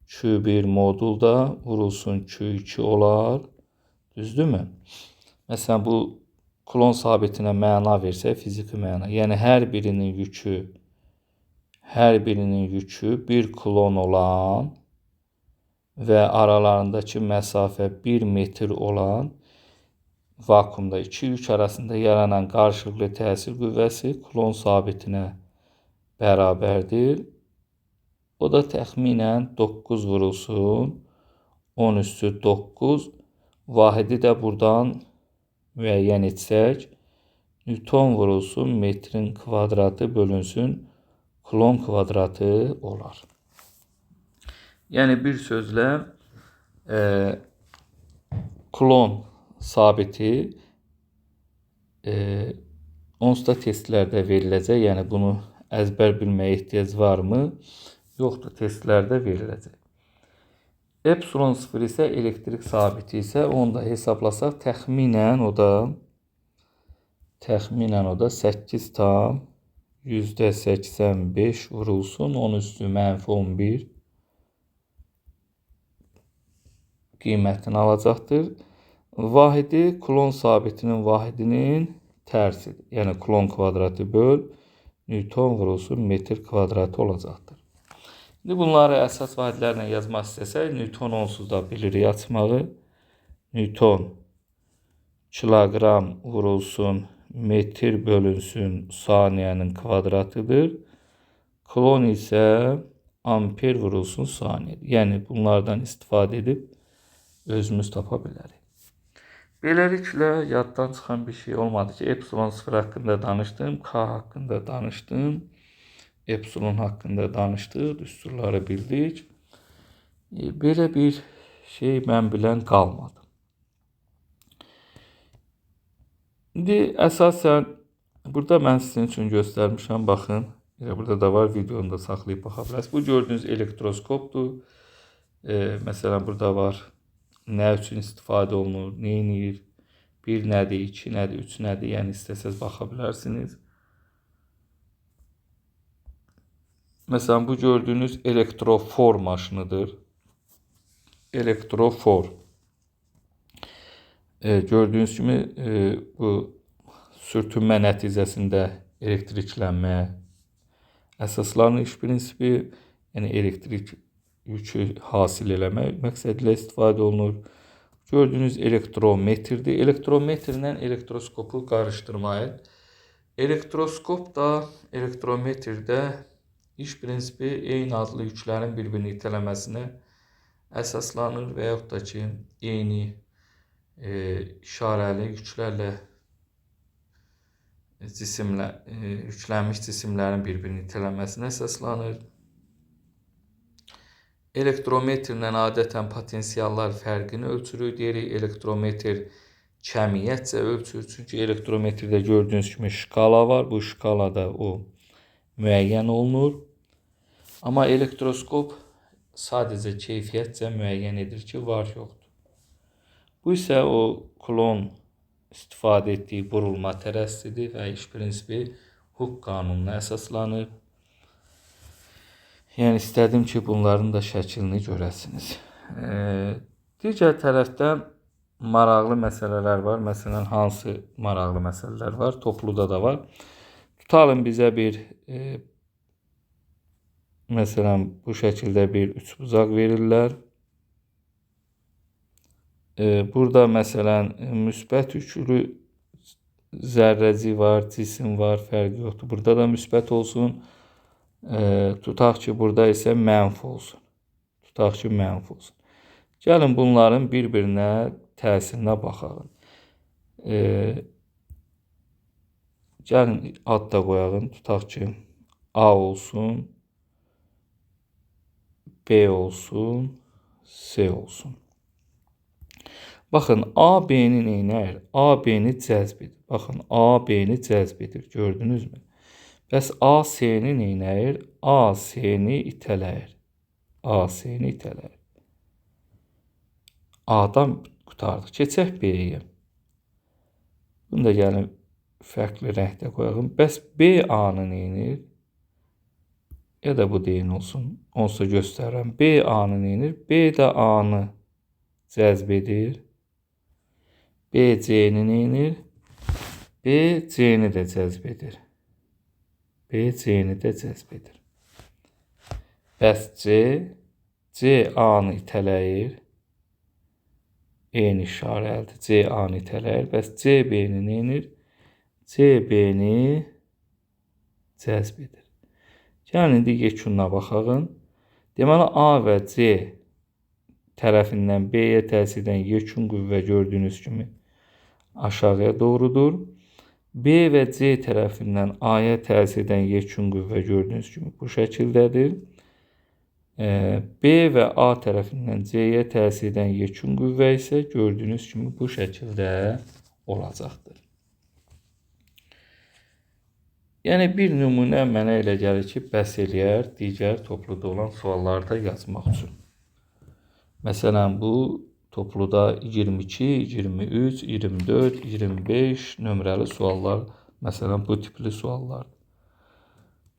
Q1 modulda vurulsun Q2 olar. Düzdürmü? Məsələn, bu Kulon sabitinə məna versək, fiziki məna. Yəni, hər birinin yükü bir kulon olan və aralarındakı məsafə 1 metr olan vakuumda iki yük arasında yaranan qarşılıqlı təsir qüvvəsi Kulon sabitinə bərabərdir. O da təxminən 9 vurulsun 10 üstü 9. Vahidi də buradan müəyyən etsək, Newton vurulsun metrin kvadratı bölünsün Kulon kvadratı olar. Yəni bir sözlə Kulon sabiti onsuz da testlərdə veriləcək. Yəni bunu əzbər bilməyə ehtiyac varmı? Yoxdur, testlərdə veriləcək. Epsilon 0 isə elektrik sabiti isə onu da hesablasaq təxminən o da 8,85 vurulsun 10 üstü mənfi 11 qiymətini alacaqdır. Vahidi Kulon sabitinin vahidinin tərsidir. Yəni Kulon kvadratı böl Newton vurulsun metr kvadratı olacaqdır. İndi bunları əsas vahidlərlə yazmaq istəsək, Newton onsuz da bilirik açmağı. Newton kiloqram vurulsun metr bölünsün saniyənin kvadratıdır. Kulon isə amper vurulsun saniyədir. Yəni bunlardan istifadə edib özümüz tapa bilərik. Beləliklə yaddan çıxan bir şey olmadı ki, epsilon 0 haqqında danışdım, K haqqında danışdım, epsilon haqqında danışdıq, düsturları bildik. Belə bir şey mən bilən qalmadı. İndi əsasən burada mən sizin üçün göstərmişəm, baxın, elə burada da var, videonu da saxlayıb baxa bilərsiniz. Bu gördüyünüz elektroskopdur. Məsələn, burada var. Nə üçün istifadə olunur, nə eləyir, 1 nədir, 2 nədir, 3 nədir, yəni istəsəz baxa bilərsiniz. Məsələn, bu gördüyünüz elektrofor maşınıdır. Elektrofor. Gördüyünüz kimi bu sürtünmə nəticəsində elektriklənməyə əsaslanır iş prinsipi, yəni elektrik yükü hasil eləmək məqsədilə istifadə olunur. Gördüyünüz elektrometrdir. Elektrometrlə elektroskopu qarışdırmayın. Elektroskop da elektrometrdə iş prinsipi eyni adlı yüklərin bir-birini itələməsinə əsaslanır və yaxud da ki, eyni işarəli yüklərlə yüklənmiş cisimlərin bir-birini itələməsinə əsaslanır. Elektrometrlə adətən potensiallar fərqini ölçürük. Deyirik, elektrometr kəmiyyətcə ölçür. Çünki elektrometrdə gördüyünüz kimi şkala var. Bu şkalada o müəyyən olunur. Amma elektroskop sadəcə keyfiyyətcə müəyyən edir ki, var yoxdur. Bu isə o Kulon istifadə etdiyi burulma tərəzisidir və iş prinsipi Hooke qanununa əsaslanır. Yəni istədim ki, bunların da şəklini görəsiniz. Digər tərəfdən maraqlı məsələlər var. Məsələn, hansı maraqlı məsələlər var? Topluda da var. Tutalım bizə bir, məsələn, bu şəkildə bir üçbucaq verirlər. Burada, məsələn, müsbət yüklü zərrəcik var, cisim var, fərqi yoxdur. Burada da müsbət olsun. Tutaq ki, burada isə mənfi olsun. Tutaq ki, mənfi olsun. Gəlin bunların bir-birinə təsirinə baxaq. Gəlin ad da qoyaq. Tutaq ki, A olsun, B olsun, C olsun. Baxın, A B-ni neynər? A B-ni cəzb edir. Baxın, A B-ni cəzb edir. Gördünüzmü? Bəs A C-ni neynər? A C-ni itələyir. A C-ni itələyir. A-dan qurtardıq. Keçək B-yə. Bunu da gəlin fərqli rəngdə qoyalım. Bəs B A-nı neynir? Ya da bu deyin olsun. Onsuz da göstərirəm. B A-nı neynir? B də A-nı cəzb edir. B C-ni neynir? B C-ni də cəzb edir. B C-ni də cəzb edir. Bəs C, C A-nı itələyir. Eyni işarəlidir. C A-nı itələyir. Bəs C B-ni neynir? C B-ni cəzb edir. Gəlin indi yekununa baxaq. Deməli A və C tərəfindən B-yə təsir edən yekun qüvvə gördüyünüz kimi aşağıya doğrudur. B və C tərəfindən A-ya təsir edən yekun qüvvə gördüyünüz kimi bu şəkildədir. B və A tərəfindən C-yə təsir edən yekun qüvvə isə gördüyünüz kimi bu şəkildə olacaqdır. Yəni, bir nümunə mənə elə gəlir ki, bəs eləyər digər topluda olan sualları da yazmaq üçün. Məsələn, bu topluda 22, 23, 24, 25 nömrəli suallar, məsələn, bu tipli suallardır.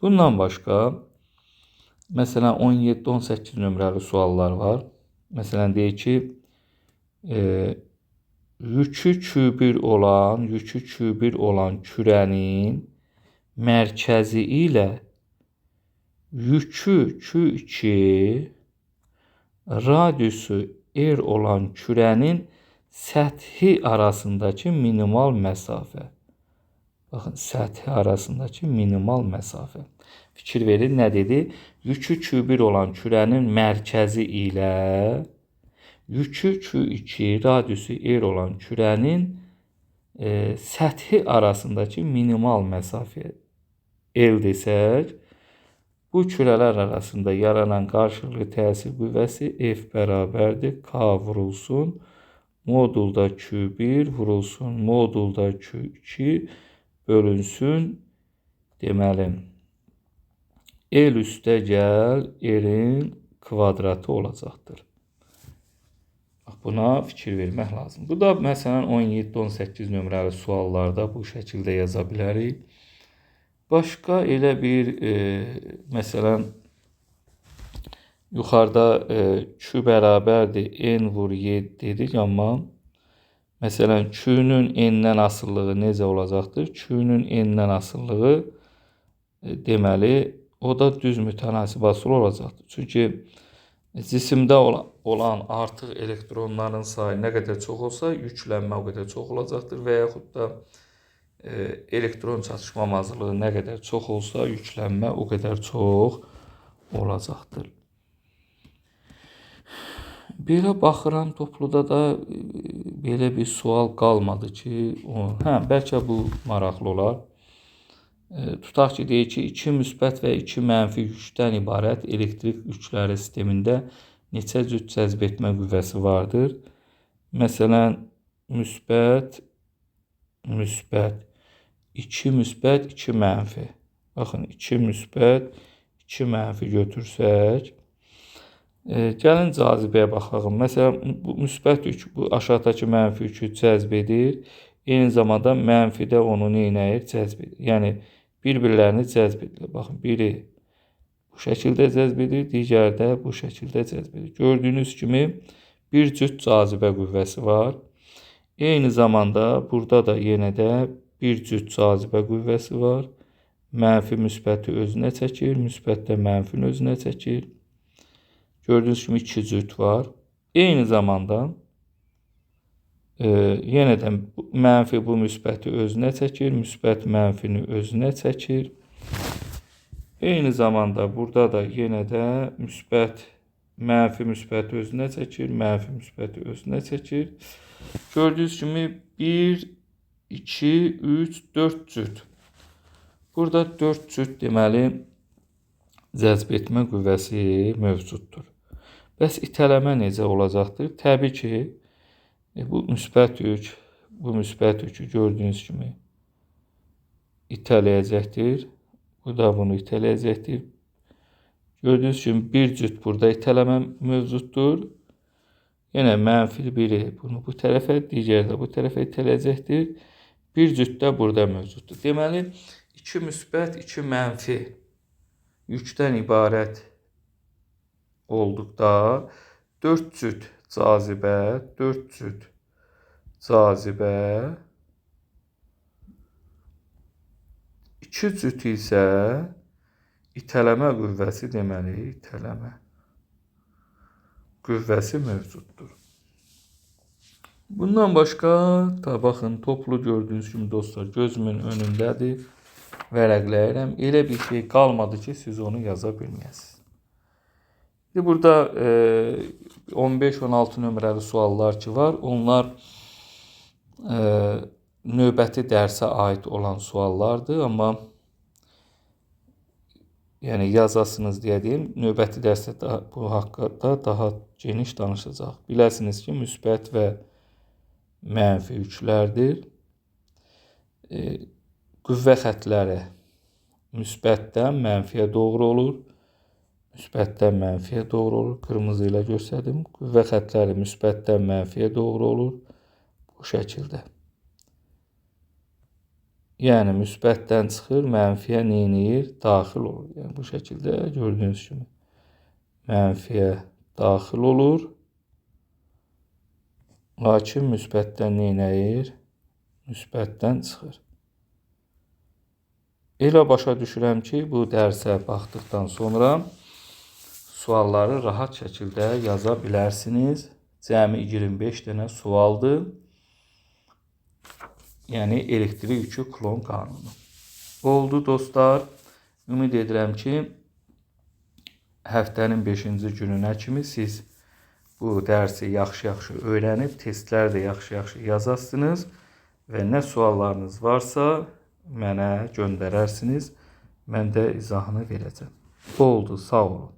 Bundan başqa, məsələn, 17-18 nömrəli suallar var. Məsələn, deyir ki, yükü Q1 olan, yükü Q1 olan kürənin mərkəzi ilə yükü Q2 radiusu R olan kürənin səthi arasındakı minimal məsafə. Baxın, səthi arasındakı minimal məsafə. Fikir verin, nə dedi? Yükü Q1 olan kürənin mərkəzi ilə yükü Q2 radiusu R olan kürənin səthi arasındakı minimal məsafə L desək, bu kürələr arasında yaranan qarşılıqlı təsir qüvvəsi F bərabərdir K vurulsun, modulda Q1 vurulsun, modulda Q2 bölünsün, deməli, L üstə gəl, R-in kvadratı olacaqdır. Bax, buna fikir vermək lazım. Bu da məsələn 17-18 nömrəli suallarda bu şəkildə yaza bilərik. Başqa elə bir, məsələn, yuxarıda Q bərabərdir N vur Y dedik, amma məsələn, Q-nün N-dən asılılığı necə olacaqdır? Q-nün N-dən asılılığı, deməli, o da düz mütənasib asılı olacaqdır. Çünki cisimdə olan artıq elektronların sayı nə qədər çox olsa, yüklənmə o qədər çox olacaqdır və yaxud da elektron çatışmamazlığı nə qədər çox olsa, yüklənmə o qədər çox olacaqdır. Belə baxıram, topluda da belə bir sual qalmadı ki, bəlkə bu maraqlı olar. Tutaq ki, deyir ki, 2 müsbət və 2 mənfi yükdən ibarət elektrik yükləri sistemində neçə cüt cəzb etmə qüvvəsi vardır? Məsələn, müsbət, müsbət, 2 müsbət, 2 mənfi. Baxın, 2 müsbət, 2 mənfi götürsək, gəlin cazibəyə baxalım. Məsələn, bu müsbət yük, bu aşağıdakı mənfi yükü cəzb edir. Eyni zamanda mənfi də onu neynəyir? Cəzb edir. Yəni, bir-birlərini cəzb edirlər. Baxın, biri bu şəkildə cəzb edir, digəri də bu şəkildə cəzb edir. Gördüyünüz kimi bir cüt cazibə qüvvəsi var. Eyni zamanda burada da yenə də bir cüt cazibə qüvvəsi var. Mənfi müsbəti özünə çəkir, müsbət də mənfini özünə çəkir. Gördüyünüz kimi iki cüt var. Eyni zamanda yenə də mənfi bu müsbəti özünə çəkir, müsbət mənfini özünə çəkir. Eyni zamanda burada da yenə də müsbət, mənfi müsbəti özünə çəkir, mənfi müsbəti özünə çəkir. Gördüyünüz kimi 1, 2, 3, 4 cüt. Burada 4 cüt deməli cəzb etmə qüvvəsi mövcuddur. Bəs itələmə necə olacaqdır? Təbii ki, bu müsbət yük, bu müsbət yükü gördüyünüz kimi itələyəcəkdir. Bu da bunu itələyəcəkdir. Gördüyünüz kimi bir cüt burada itələmə mövcuddur. Yenə mənfi biri bunu bu tərəfə, digəri də bu tərəfə itələyəcəkdir. Bir cüt də burada mövcuddur. Deməli, 2 müsbət, 2 mənfi yükdən ibarət olduqda 4 cüt cazibə, 4 cüt cazibə, 2 cüt isə itələmə qüvvəsi, deməli, itələmə qüvvəsi mövcuddur. Bundan başqa, baxın, toplu gördüyünüz kimi dostlar, gözümün önündədir, vərəqləyirəm. Elə bir şey qalmadı ki, siz onu yaza bilməyəsiniz. Burada 15-16 nömrəli suallar ki var. Onlar növbəti dərsə aid olan suallardır, amma yəni yazasınız deyə deyim, növbəti dərsdə da, bu haqqda daha geniş danışacaq. Biləsiniz ki, müsbət və mənfi yüklərdir. Qüvvə xətləri müsbətdən mənfiyə doğru olur. Müsbətdən mənfiyə doğru olur. Qırmızı ilə göstərdim. Qüvvə xətləri müsbətdən mənfiyə doğru olur. Bu şəkildə. Yəni müsbətdən çıxır, mənfiyə neyniyir? Daxil olur. Yəni bu şəkildə gördüyünüz kimi mənfiyə daxil olur. Lakin müsbətdən neynəyir? Müsbətdən çıxır. Elə başa düşürəm ki, bu dərsə baxdıqdan sonra sualları rahat şəkildə yaza bilərsiniz. Cəmi 25 dənə sualdır. Yəni elektrik yükü Kulon qanunu. Oldu dostlar. Ümid edirəm ki, həftənin 5-ci gününə kimi siz bu dərsi yaxşı-yaxşı öyrənib, testləri də yaxşı-yaxşı yazasınız və nə suallarınız varsa mənə göndərərsiniz. Mən də izahını verəcəm. Oldu, sağ olun.